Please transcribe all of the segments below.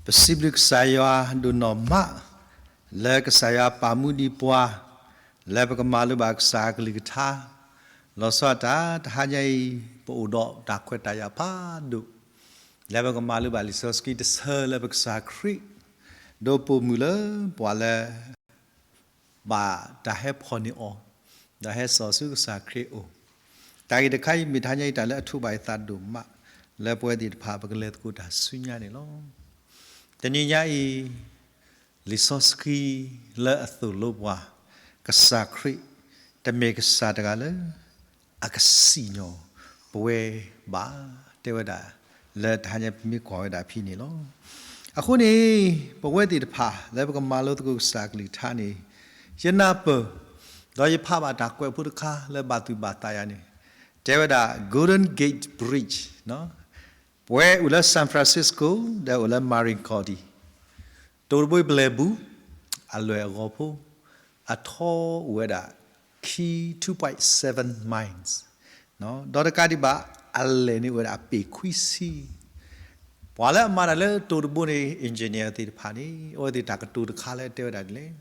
ပစံးဘျုးကစၢ်ယွၤဒိၣ်နီၢ်မး, လၢကစၢ်ယွၤပာ်မူဒံးပှၤ, လၢပကမၤလိဘၣ်ကစၢ်အကလုၢ်ကထါ, လီၤဆီဒၣ်တၢ် တဟါညါအံၤ ပအိၣ်ဒီးတၢ်ခွဲးတၢ်ယာ်ဖးဒိၣ်, လၢပကမၤလိဘၣ်လံာ်စီဆှံတဆၢလၢပကစၢ်ခရံာ် ဒိးပိာ်မုၣ်လၢပှၤလၢ ဘၣ်တၢ်ဟဲဖီၣ်န့ၢ်အီၤ, ဒီးဟဲစိာ်ဆူကစၢ်ခရံာ်အအိၣ်, တၢ်ဂ့ၢ်တခါအံၤမ့ၢ်တဟါညါအံၤ တၢ်လၢအထိးဘၣ်ယသးဒိၣ်မး, လၢပဝဲသ့ၣ်တဖၣ်ပကလဲၤသကိးတၢ်ဆူညါန့ၣ်လီၤ. တနံၤညါအံၤ လံာ်စီဆှံလၢအသိၣ်လိပှၤ, ကစၢ်ခရံာ် တမ့ၢ်ကစၢ်တဂၤလၢ အကစံၣ်ညီၣ်ပဝဲဘၣ်, တဲဝဲဒၣ်လၢတဟါညါပမ့ၢ်ကွၢ်ဝဲဒၣ်ဖဲန့ၣ်လီၤ. အဃိန့ၣ် ပဝဲသ့ၣ်တဖၣ်လၢပကမၤလိသကိးကစၢ်အကလုၢ်ကထါန့ၣ်, ယနၢ်ပၢၢ်, ဒီးယဖးဘၣ်တၢ်ကွဲးဖိတခါလၢဘၣ်သူၣ်ဘၣ်သးယၤန့ၣ်, တဲဝဲဒၣ် Golden Gate Bridge ပဝဲအိၣ်လၢ San Francisco ဒီးအိၣ်လၢ Marin County, တိၤတဘိပလဲၤဘူၣ်, အလွဲၢ်အဂီၤဖိ, အထီအိၣ်ဝဲဒၣ် ခံ two point seven miles, ဒီးတကးဒံးဘၣ် အလဲၢ်န့ၣ်အိၣ်ဝဲဒၣ်အပ့ၢ်ခွံဆံ, ပှၤလၢအမၤတၢ်လၢတိၤတဘိန့ၣ် engineer သ့ၣ်တဖၣ်န့ၣ် အဝဲသ့ၣ်တၢ်ကတိၤတခါလၢတဲဝဲဒၣ်ဒ်လဲၣ်,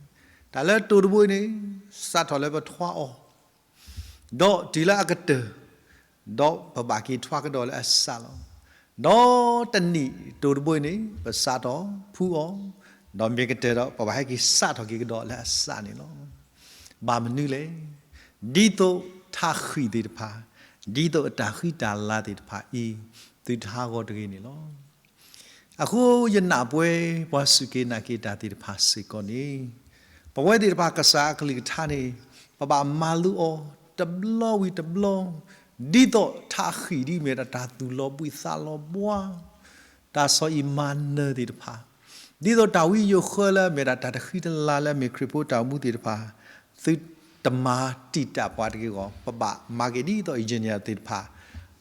တၢ်လၢတိၤတဘိအံၤန့ၣ် စးထီၣ်လၢပထွါအီၤ ဒီးတုၤလၢအကတၢၢ်, ဒီးပဘၣ်က့ၤထွါကဒီးလၢအစးလီၤ. ဒီးတနံၣ်တိၤတဘိအံၤန့ၣ် ပစးထီၣ်ဖှူအီၤ, ဒီးမ့ၢ်ကတၢၢ်ဒီး ပဘၣ်ဟဲက့ၤစးထီၣ်က့ၤကဒီးလၢအစးန့ၣ်လီၤ. ဘၣ်မနုၤလဲၣ်, ဒ်သိးထးဃံၣ်သ့ၣ်တဖၣ်, ဒ်သိးအတၢ်ဃံတၢ်လၤသ့ၣ်တဖၣ်အံၤ သုတဟးဂီၤတဂ့ၤန့ၣ်လီၤ. အဃိယနၢ်ပၢၢ်ပှၤစူၢ်က့ၤနာ်က့ၤတၢ်သ့ၣ်တဖၣ်စ့ၢ်ကီးန့ၣ်, ပဝဲသ့ၣ်တဖၣ်ကစၢ်အကလုၢ်ကထါန့ၣ် ပဘၣ်မၤလိအီၤတဘျီဝံၤတဘျီ, ဒ်သိးထးဃံၣ်ဒ်မ့ၢ်ဒၣ်တၢ်သူၣ်လီၤဘှံးသးလီၤဘှါ, တၢ်ဆီၣ်အံၣ်မၤနၢၤသ့ၣ်တဖၣ်, ဒ်သိးတၢ်ဝံယိၤဃၢလၢအမ့ၢ်ဒၣ်တၢ်တဃံတလၤလၢအမ့ၢ်ခရံာ်ဖိတၢ်အိၣ်မူသ့ၣ်တဖၣ်, သုတမၤတံာ်တာ်ပှၤတဂ့ၤအဂီၢ် ပဘၣ်မၤက့ၤဒ်သိး engineer သ့ၣ်တဖၣ်,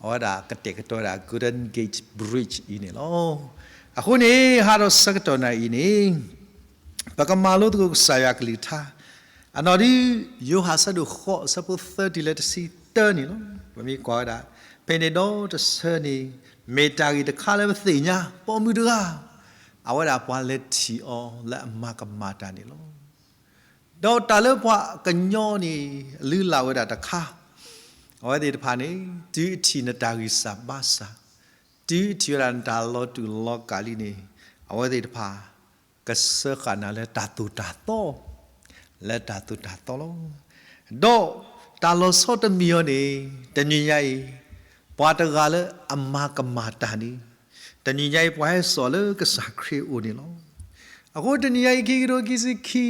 အဝဲဒၣ်ကတဲာ်ကတီၤဝဲဒၣ် Golden Gate Bridge အံၤန့ၣ်လီၤ. အဃိန့ၣ် ဟးဒီးဆၢကတီၢ်နၤအံၤန့ၣ် ပကမၤလိသကိးကစၢ်ယွၤကလုၢ်ကထါ, အနီၢ်ဒ် ယိၤဟၣ်အဆၢဒိၣ်ဃိး အဆၢဖိသၢတုၤလၢတဆံတၢန့ၣ်လီၤ. ပမ့ၢ်ကွၢ်ဝဲဒၣ် ဖဲန့ၣ်ဒီးတဆၢန့ၣ် မ့ၢ်တၢ်ဂ့ၢ်တခါလၢပသ့ၣ်ညါ ပိာ်မုၣ်တဂၤ အဝဲဒၣ်ပှၤလဲၤထံၣ်အီၤလၢအမၤကမၣ်တၢ်န့ၣ်လီၤ. ဒီးတၢ်လၢပှၤကညီန့ၣ် အလုၢ်အလၢ်ဝဲဒၣ်တခါ, အဝဲသ့ၣ်တဖၣ်န့ၣ် တုၤအထံၣ်နတၢ်ဂံၢ်စၢ်ဘါစၢ်, တုၤအထံၣ်ဝဲဒၣ်နတၢ်လီၤတူာ်လီၤကာ်လံန့ၣ် အဝဲသ့ၣ်တဖၣ် ကစၢဃာ်နၤလၢတၢ်သိၣ်တၢ်သီ, လၢတၢ်သိၣ်တၢ်သီလီၤ. ဒီးတၢ်လီၤဆီတမံၤအံၤန့ၣ် တနံၤညါအံၤ ပှၤတဂၤလၢအမၤကမၣ်တၢ်န့ၣ် တနံၤညါအံၤ ပှၤဟဲစိာ်လၢကစၢ်ခရံာ်အအိၣ်န့ၣ်လီၤ. အဃိတနံၤညါအံၤ ခံကထိခံဆံခံ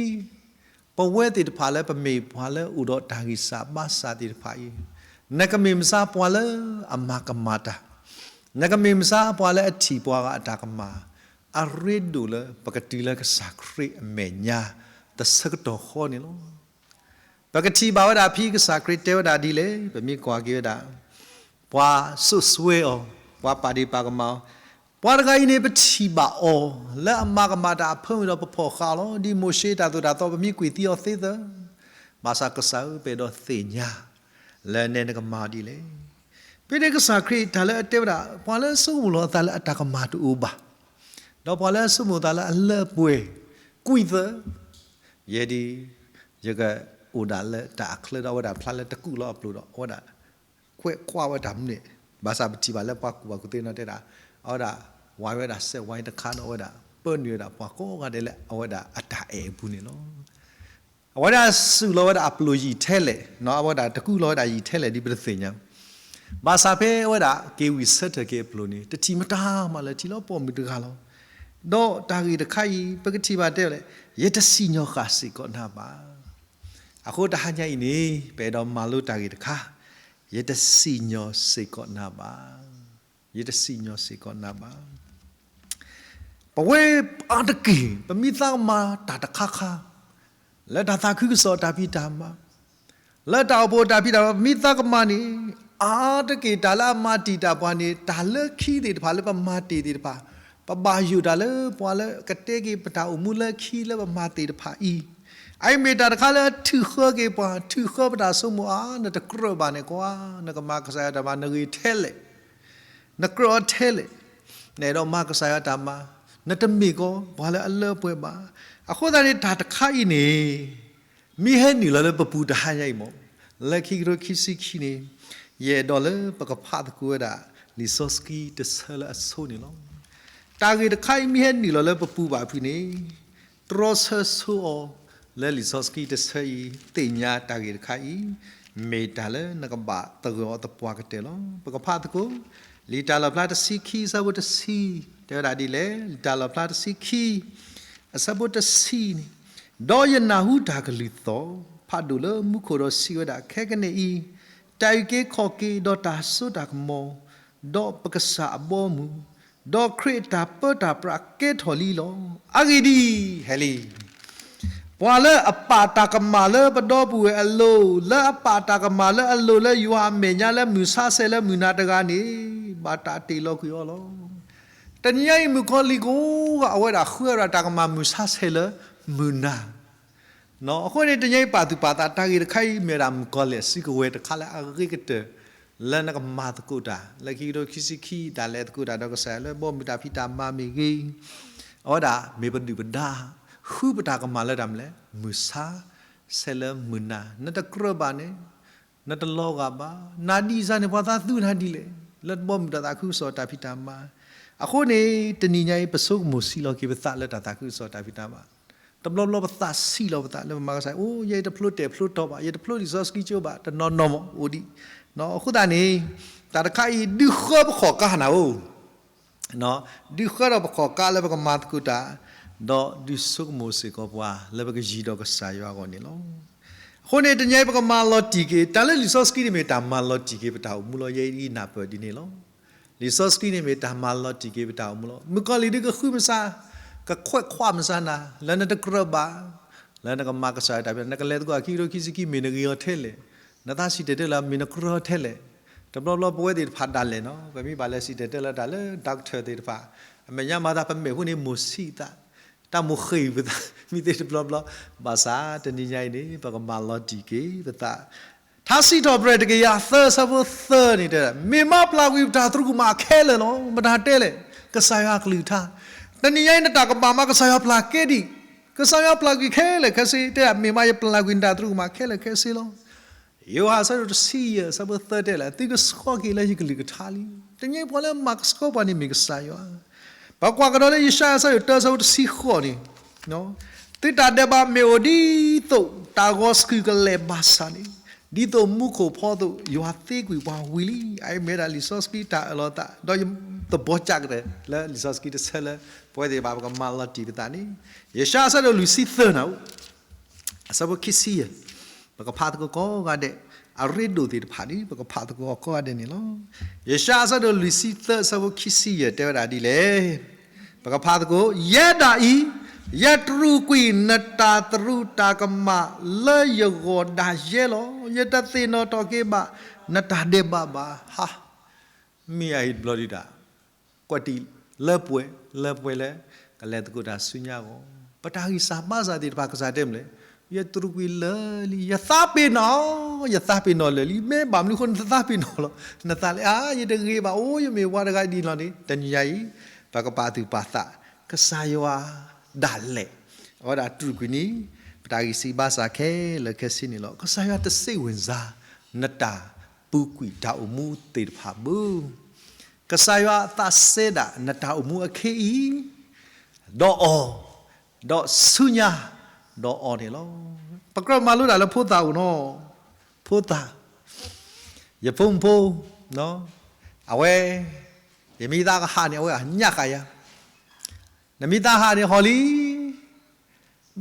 ပဝဲသ့ၣ်တဖၣ်လၢပမ့ၢ်ပှၤလၢအိၣ်ဒီးတၢ်ဂံၢ်စၢ်ဘါစၢ်သ့ၣ်တဖၣ်အံၤ, နကမ့ၢ်မဆါပှၤလၢအမၤကမၣ်တၢ်, နကမ့ၢ်မဆါပှၤလၢအထံၣ်ပှၤဂၤအတၢ်ကမၣ်, အရ့ဒိၣ်လၢပကတုၤလၢကစၢ်ခရံာ်အမဲာ်ညါ တဆၢကတီၢ်ဃီန့ၣ်လီၤ. ပကထံၣ်ဘၣ်ဝဲဒၣ်ဖဲကစၢ်ခရံာ်တဲဝဲဒၣ်ဒ်လဲၣ်, ပမ့ၢ်ကွၢ်က့ၤဝဲဒၣ် ပှၤစိာ်စွဲအီၤ, ပှၤပာ်ဒ့ၣ်ပာ်ကမၣ်အီၤ, ပှၤတဂၤအံၤန့ၣ် ပထံၣ်ဘၣ်အီၤ လၢအမၤကမၣ်တၢ်အဖၢမုၢ်ဒီးပဖီၣ်ဃာ်အီၤလီၤ. ဒ်မိၤၡ့တၢ်သိၣ်တၢ်သီ ပမ့ၢ်ကွံာ်သံအီၤသ့သၢ, ဘၣ်ဆၣ်ကစၢ်ဧၢ ပအဲၣ်ဒိးသ့ၣ်ညါ လၢနဲနကမၤအီၤဒ်လဲၣ်. ဖဲန့ၣ်ကစၢ်ခရံာ်တၢ်လၢအတဲဝဲဒၣ် ပှၤလၢအဆိကမိၣ်လီၤအသးလၢအတၢ်ကမၣ်တအိၣ်ဘၣ်, ဒီးပှၤလၢအဆိကမိၣ်သးလၢအလၢအပှဲၤ ကွံာ်သၢ, ယဲဒၣ် ယကအိၣ်ဒၣ်လၢတၢ်အချၢဒီး အဝဲဒၣ်ဖျါလၢတကူာ်လီၤအပျိၤဒီး အဝဲဒၣ် ကွဲးကွၢ်ဝဲတၢ်မနုၤန့ၣ်, ဘၣ်ဆၣ်ပထံၣ်ဘၣ်လၢပှၤကူၣ်ဘၣ်ကူၣ်သ့နီၤတဲဒၣ်, အဝဲဒၣ် ဝၤဝဲဒၣ်စဲးဝါတခါဒီး အဝဲဒၣ်ပၢနုာ်ဝဲဒၣ်ပှၤကိးဂၤဒဲးလၢအဝဲဒၣ်အတၢ်အဲၣ်အပူၤန့ၣ်လီၤ. အဝဲဒၣ်စူးလီၤဝဲဒၣ်အပျိၤယံာ်ထဲလဲၣ်, အဝဲဒၣ်တကူာ်လီၤဝဲဒၣ်ယံာ်ထဲလဲၣ်ဒ်ပတသ့ၣ်ညါ, ဘၣ်ဆၣ်ဖဲအဝဲဒၣ်က့ၤဝံၣ်ဆၢထၢၣ်က့ၤအပျိၤန့ၣ် တထံၣ်မတၤမးလၢၤ ထံၣ်လီၤပိာ်မုၣ်တဂၤလီၤ. ဒီးတၢ်ဂ့ၢ်တခါအံၤ ပကထံၣ်ဘၣ်တဲဝဲလဲၣ်, ယတစံၣ်ညီၣ်ဃာ်စ့ၢ်ကီးနၤဘၣ်. အဃိတဟါညါအံၤန့ၣ် ပအဲၣ်ဒိးမၤလိတၢ်ဂ့ၢ်တခါ, ယတစံၣ်ညီၣ်စ့ၢ်ကီးနၤဘၣ်. ယတစံၣ်ညီၣ်စ့ၢ်ကီးနၤဘၣ်. ပဝဲအါတက့ၢ် ပမ့ၢ်သးကမၤတၢ်တခါခါ, လၢတၢ်သးခုကစီၣ်တၢ်ဖံးတၢ်မၤ, လၢတၢ်အိၣ်ဖှိၣ်တၢ်ဖံးတၢ်မၤ ပမ့ၢ်သးကမၤန့ၣ်, အါတက့ၢ်တၢ်လၢအမၤတံာ်တာ်ပှၤန့ၣ် တၢ်လၢခံသ့ၣ်တဖၣ်လၢပမၤတ့ၢ်သ့ၣ်တဖၣ်, ပဘၣ်ယိၣ်တၢ်လၢပှၤလၢကတဲက့ၤပတၢ်အိၣ်မူလၢခံလၢပမၤသ့ၣ်တဖၣ်အံၤ, အအံၤမ့ၢ်တၢ်တခါလၢထုးဃၢက့ၤပှၤ, ထုးဃၢပတၢ်ဆိကမိၣ်အါ, နတကြၢးဘၣ်န့ၣ်ကွၢ်, နကမၤကစၢ်ယွၤတၢ်မၤ နဂ့ၤထဲလဲၣ်, နကြၢးအီၤထဲလဲၣ်, နအဲၣ်ဒိးမၤကစၢ်ယွၤတၢ်မၤ, နတမ့ၢ်ကီးပှၤလၢအလၢအပှဲၤဘၣ်. အဃိသတးန့ၣ် တၢ်တခါအံၤန့ၣ် မ့ၢ်ဟဲနုာ်လီၤလၢပပူၤတဟါညါအံၤမ့ၢ်, လၢခံကထိခံဆံခံန့ၣ် ယအဲၣ်ဒိးလၢပကဖးသကိးဝဲဒၣ် လံာ်စီဆှံတဆၢလၢအဆိန့ၣ်လီၤ. တၢ်ဂ့ၢ်တခါအံၤမ့ၢ်ဟဲနုာ်လီၤလၢပပူၤဘၣ်ဖုးန့ၣ် တြီဆၢဆိအီၤလၢလံာ်စီဆှံတဆၢအံၤ သ့ၣ်ညါတၢ်ဂ့ၢ်တခါအံၤ မ့ၢ်တၢ်လၢနကဘၣ်သဂၢၢ်အီၤသပှၢ်ကတၢၢ်လီၤ. ပကဖးသကိး လံာ်တၢ်လီၣ်ဖျါတဆံခံအဆၢဖိတဆံ တဲဝဲဒၣ်ဒ်လဲၣ်, လံာ်တၢ်လီၣ်ဖျါတဆံခံ အဆၢဖိတဆံန့ၣ်, ဒီးယနၢ်ဟူတၢ်ကလုၢ်သီၣ် ဖးဒိၣ်လၢမူခိၣ်ဒီးစံးဝဲဒၣ်, ခဲကနံၣ်အံၤ တၢ်အုၣ်က့ၤခီၣ်က့ၤ ဒီးတၢ်စိတၢ်ကမီၤ ဒီးပကစၢ်အဘီအမုၢ်, ဒီးခရံာ်အတၢ်ပၢတၢ်ပြးကဲထီၣ်လံလီၤ. အဂ့ၢ်ဒ်အံၤ, ဟဲလံ ပှၤလၢအပာ်တၢ်ကမၣ်လၢပဒီပုၢ်ဝဲၢ်အလိၤ, လၢအပာ်တၢ်ကမၣ်လၢအလိၤလၢယွၤအမဲာ်ညါလၢမုၢ်ဆါဆဲးလၢမုၢ်နၤတဂၤန့ၣ် ဘၣ်တၢ်တ့ၢ်လီၤကွံာ်အီၤလီၤ. တနံၤညါအံၤ မုၣ်ကီၤလံၢ်ကိးဂၤ အဝဲဒၣ်ဃုအဝဲဒၣ်တၢ်ကမၣ်မုၢ်ဆါဆဲးလၢမုၢ်နၤ အဃိန့ၣ် တနံၤညါအံၤပာ်သူၣ်ပာ်သးတၢ်ဂ့ၢ်တခါအံၤ မ့ၢ်ဝဲဒၣ်မုၣ်ကီၤလံၢ်အစုကဝဲၤတခါလၢအဂ့ၤကတၢၢ် လၢနကမၤသကိးတၢ် လၢခံကထိခံဆံခံ တၢ်လဲၤသကိးတၢ်ဒီးကစၢ်ယွၤလၢဘီမုၢ်တၢ်ဖံးတၢ်မၤမ့ၢ်ဂ့ၤ, အဝဲဒၣ်မ့ၢ်ပဒုၣ်ပဒါ ဃုပတၢ်ကမၣ်လၢတၢ်မနုၤလဲၣ် မုၢ်ဆါဆဲးလၢမုၢ်နၤ နတကြၢးဘၣ်န့ၣ် နတလီၤဂာ်ဘၣ်. နၤဒ်အံၤစ့ၢ်န့ၣ် ပှၤသးသူနၤဒ်လဲၣ် လၢတဘီမုၢ်တၢ်သးခုကစီၣ်တၢ်ဖံးတၢ်မၤ. အဃိန့ၣ် တနံၤညါအံၤ ပဆိကမိၣ်ဆံးလီၤက့ၤပသးလၢတၢ်သးခုကစီၣ်တၢ်ဖံးတၢ်မၤ, တဘျီဘျီပသးဆံးလီၤပသးလၢပမၤကစၢ်, အိ ယဲယတဖျိတဲာ်ဖျိတီၤဘၣ်, ယတဖျိလံာ်စီဆှံကၠိဘၣ်, တနီၤနီၤမ့ၢ်အိၣ်ဒံး. အဃိသတးန့ၣ် တၢ်တခါအံၤ ဒုးဃၢပခီၣ်ကါနၤဧိၤ ဒုးဃၢဒီးပခီၣ်ကါလၢပကမၤသကိးတၢ်, ဒီးဒုးဆိကမိၣ်စ့ၢ်ကီးပှၤလၢပကယံၤဒီးကစၢ်ယွၤအဂီၢ်န့ၣ်လီၤ. အဃိန့ၣ် တနံၤအံၤပကမၤလီၤတံၢ်က့ၤ တၢ်လၢလံာ်စီဆှံန့ၣ်မ့ၢ်တၢ်မၤလီၤတံၢ်က့ၤပတၢ်အိၣ်မူလီၤ. ယဲအံၤနၢ်ပၢၢ်ဒ်န့ၣ်လီၤ. လံာ်စီဆှံန့ၣ်မ့ၢ်တၢ်မၤလီၤတံၢ်က့ၤပတၢ်အိၣ်မူလီၤ. မုၣ်ကီၤလံၢ်ဒုးကဃုမုၢ်ဆါ, ကခွဲးခွးမုၢ်ဆါနၤ လၢနတကြၢးဘၣ်, လၢနကမၤကစၢ်ယွၤတၢ်ဖံး, နကလဲၤသကိးအခံကထိခံဆံခံ မ့ၢ်နဂ့ၤအီၤထဲလဲၣ်, နသးစံၣ်တဲၤတဲလီၤ မ့ၢ်နကြၢးအီၤထဲလဲၣ်. တဘျီဘျီပဝဲသ့ၣ်တဖၣ်ဒၣ်လဲာ်နီၤ ပမ့ၢ်ဘၣ်လဲၤစံၣ်တဲၤတဲလီၤတၢ်လၢ doctor သ့ၣ်တဖၣ် အမဲာ်ညါမၤသးပမဲာ်ဖိန့ၣ်မိၢ်ဆံးသး, တၢ်မိၢ်ဃ့ၢ်ပသး မ့ၢ်သ့ၣ်တဘျီဘျီ, ဘၣ်ဆၣ်တနံၤညါအံၤန့ၣ် ပကမၤလီၤတံၢ်က့ၤပသး ထါစံးထီၣ်ပတြၢၤတကယၤသၢဆၢဖိသၢန့ၣ်တဲ, မ့ၢ်မၤပျၢ်ကွံာ်ပတၢ်သရူးကမၣ်ခဲလၢာ်လီၤ. မတၤတဲလဲၣ်, ကစၢ်ယွၤအကလုၢ်ကထါ. တနံၤညါအံၤနတၢ်ကမၣ်မး ကစၢ်ယွၤပျၢ်ကဲဒံး, ကစၢ်ယွၤပျၢ်ကွံာ်ခဲလၢာ်ခဲဆ့, တဲဒၣ်မ့ၢ်မးယပျၢ်ကွံာ်နတၢ်သရူးကမၣ်ခဲလၢာ်ခဲဆ့လီၤ. ယိၤဟၣ်အဆၢဒိၣ်တဆံယဲၢ်အဆၢဖိသၢတဲလၢ သုကဆှီက့ၤလၢယကလုၢ်ကထါလံ. တနံၤညါအံၤပှၤလၢမၤကဆှီပှၤန့ၣ်မ့ၢ်ကစၢ်ယွၤ ပကွၢ်ကဒီးလၢယၡါယၤအဆၢဒိၣ်တၢအဆၢဖိတဆံဃိးန့ၣ်, သုတၢ်ဒဲးဘးမ့ၢ်အိၣ်ဒ်သိး တၢ်ဂီၤဆှုၣ်ကလဲာ်ဘၣ်ဆၣ်န့ၣ်, ဒ်သိးမူခိၣ်ဖီအသိး ယွၤသ့ကွံာ်ပှၤဝံၤလံ. အအံၤမ့ၢ်ဝဲဒၣ်လံာ်စီဆှံတၢ်အၢၣ်လီၤသး ဒီးယသဘီကးကတၢၢ်လၢလံာ်စီဆှံတဆၢလၢ ပဝဲသ့ၣ်တဖၣ်ပကမၤလီၤတံၢ်ပသးန့ၣ်, ယၡါယၤအဆၢဒိၣ်လွံၢ်ဆံသၢနၤ အဆၢဖိခံဆံယဲၢ်, ပကဖးသကိးကိးဂၤဒဲး, အရ့ဒိၣ်သ့ၣ်တဖၣ်န့ၣ် ပကဖးသကိးကိးဂၤဒဲးန့ၣ်လီၤ. ယၡါယၤအဆၢဒိၣ်လွံၢ်ဆံသၢအဆၢဖိခံဆံယဲၢ်တဲဝဲဒၣ်ဒ်လဲၣ်, ပကဖးသကိး, ယဲဒၣ်အံၤ, ယတြူာ်ကွံာ်နတၢ်သရူးတၢ်ကမၣ်လၢယဂီၢ်ဒၣ်ယဲလီၤ. ယတသ့ၣ်နီၣ်ထီၣ်က့ၤဘၣ် နတၢ်ဒဲးဘးဘၣ်. ဟါ မ့ၢ်အဟံၣ်တဘျီဒံးဒၣ် ကွၢ်တံၢ်လၢပှဲၤ လၢပှဲၤလၢ ကလဲၤသကိးတၢ်ဆူညါအဂီၢ်, ပတၢ်ဂံၢ်စၢ်ဘါစၢ်သ့ၣ်တဖၣ် ကစၢ်တဲမနုၤလဲၣ်, ယတြူာ်ကွံာ်လၢာ်လံ, ယသးပ့ၤနီၣ်, ယသးပ့ၤနီၣ်လၢာ်လံ. မ့ၢ်ဘၣ်မနုၤအဃိနသးပ့ၤနီၣ်လီၤ, နသးလဲၤအါ ယတဂ့ၤဘၣ်, အိ ယမ့ၢ်ပှၤတဂၤဒ်န့ၣ်လီၤန့ၣ်, တနံၤညါအံၤ ပကပာ်သူၣ်ပာ်သး ကစၢ်ယွၤဒၣ်လဲာ်, အဝဲဒၣ်တြူာ်ကွံာ်န့ၣ် ပတၢ်ဂံၢ်စၢ်ဘါစၢ်ခဲလၢာ်ခဲဆ့န့ၣ်လီၤ. ကစၢ်ယွၤတစိတ်ဝင်စား နတၢ်ပူၤကွံာ်တၢ်အိၣ်မူသ့ၣ်တဖၣ်ဘၣ်. ကစၢ်ယွၤသးစဲဒၣ်နတၢ်အိၣ်မူအခ့အံၤ ဒီးအီၤ, ဒီးဆူညါ, ဒီးအီၤန့ၣ်လီၤ. ပကြၢးမၤလိတၢ်လၢဖိသၣ်အိၣ်နီၤ, ဖိသၣ်, ယဖိမုၣ်ဖိ, အဝဲ, ယမ့ၢ်သးကဟးန့ၣ် အဝဲညၣ်ဃာ်ယၤ, နမ့ၢ်သးဟးန့ၣ်ဟီၣ်လံ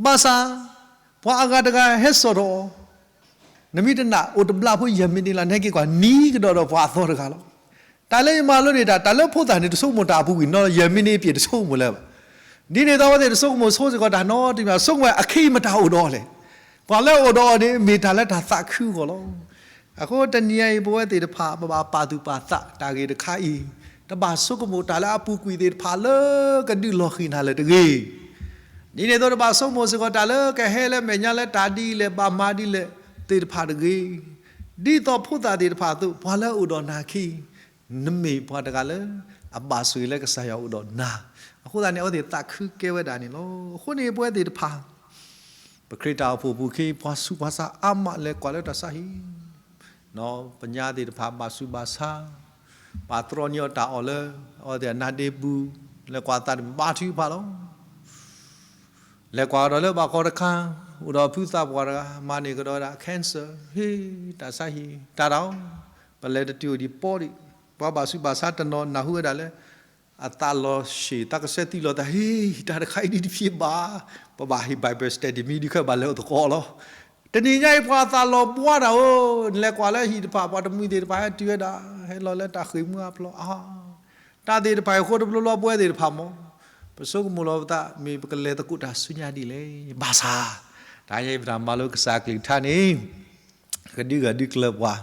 ဘၣ်ဆၣ်, ပှၤအဂၤတဂၤဟဲစိာ်ထီၣ်အီၤ, နမ့ၢ်တနာ်အိၣ်တဘျီဖိယဲၢ်မံးနံးလီၤ နဟဲက့ၤကွၢ်နံၤကဒီးဒီးပှၤအသီတဂၤလီၤ. တၢ်လၢယမၤလိန့ၣ်တၢ် တၢ်လၢဖိသၣ်န့ၣ် တဆိကမိၣ်တၢ်အပူၤကွံာ်နီၤ, ယဲၢ်မံးနံးအပျ့ၤတဆိကမိၣ်လၢၤဘၣ်. ဒ်န့ၣ်အသိးအဝဲသ့ၣ်တဆိကမိၣ်ဆိစ့ၢ်ကီးတၢ်နီတမံၤ, ဆိကမိၣ်အခ့အံၤမတၤအိၣ်ဒီးအီၤလဲၣ်. ပှၤလၢအအိၣ်ဒီးအီၤန့ၣ် မ့ၢ်တၢ်လၢတၢ်သးခုအဂီၢ်လီၤ. အဃိတနံၤအံၤ ပဝဲသ့ၣ်တဖၣ် ပဘၣ်ပာ်သူၣ်ပာ်သးတၢ်ဂ့ၢ်တခါအံၤ, တဘၣ်ဆိကမိၣ်တၢ်လၢအပူၤကွံာ်သ့ၣ်တဖၣ်လၢကဒုးလီၤဃံၤနၤလၢၤတဂ့ၤ. ဒ်န့ၣ်အသိး တဘၣ်ဆိကမိၣ်စ့ၢ်ကီးတၢ်လၢကဟဲလၢမဲာ်ညါလၢတၢ်ဒ်လဲၣ်ဘၣ်မၤဒ်လဲၣ်သ့ၣ်တဖၣ်တဂ့ၤ. ဒ်သိးဖိသၣ်သ့ၣ်တဖၣ်အသိး ပှၤလၢအအိၣ်ဒီးနၤအခံ နမ့ၢ်ပှၤတဂၤလၢ အဘၣ်ဆိၣ်ဂ့ၤလၢကစၢ်ယွၤအိၣ်ဒီးနၤ, အဃိသတးန့ၣ် အဝဲသ့ၣ်သးခုကဲဝဲဒၣ်န့ၣ်လီၤ. အဃိန့ၣ် ပဝဲသ့ၣ်တဖၣ် ပခရံာ်တၢ်အိၣ်ဖှိၣ်ပူၤခ့ ပှၤဆူးပှၤဆါအါမး လဲၤကွၢ်လၢတၢ်ဆါဟံၣ်, ပညါသ့ၣ်တဖၣ် ဘၣ်ဆူးဘၣ်ဆါ, ပှၤတြီန့ၢ်အီၤတၢ်အီၣ်လၢ အဝဲသ့ၣ်အနါဒ့ပူၤ, လဲၤကွၢ်သးတမုာ်ဘါထုကဖၣ်လီၤ. လဲၤကွၢ်ကဒီးလၢဘၣ်ကီတခါ, အိၣ်ဒီးဖုသးပှၢ်တဂၤ မၤန့ၢ်ကဒီးဝဲဒၣ် cancer, ဟ့ၣ် တၢ်ဆါဟံၣ် တၢ်တၢ်အီၣ်, ပလဲၤတတုၤအိၣ်ဒံးပီဒံး, ပှၤဘၣ်ဆူးဘၣ်ဆါတနီၤနၢ်ဟူဝဲဒၣ်လၢ အသးလီၤဆံး သးကစဲးသံလီၤသး ဟ့ၣ် တၢ်တခါအံၤဒ်တဖျ့ဘၣ်, ပဘၣ်ဟ့ၣ် Bible study မံဒုးခဲဘၣ်လဲၤအိၣ်သကိးလီၤ. တနံၤညါအံၤ ပှၤအသးလီၤဘှါတၢ်ဧၢ, နလဲၤကွၢ်လၢဟံၣ်တဖၣ် ပှၤတမှံၤသ့ၣ်တဖၣ်ဟဲတုၤဝဲဒၣ်, ဟဲလီၤလၢတၢ်ဃ့ၢ်မူအဖျိအါ, တၢ်သ့ၣ်တဖၣ်အံၤ ဃိတဘျီလီၤ ပဝဲသ့ၣ်တဖၣ်မ့ၢ် ပဆိကမိၣ်လီၤပသး မ့ၢ်ပကလဲၤသကိးတၢ်ဆူညါဒ်လဲၣ်, ဘၣ်ဆၣ် တၢ်ညါအံၤ ပတၢ်မၤလိကစၢ်ကလုၢ်ကထါန့ၣ် ကဒုးဂၢၢ်ဒုးကျၢၤပှၤ,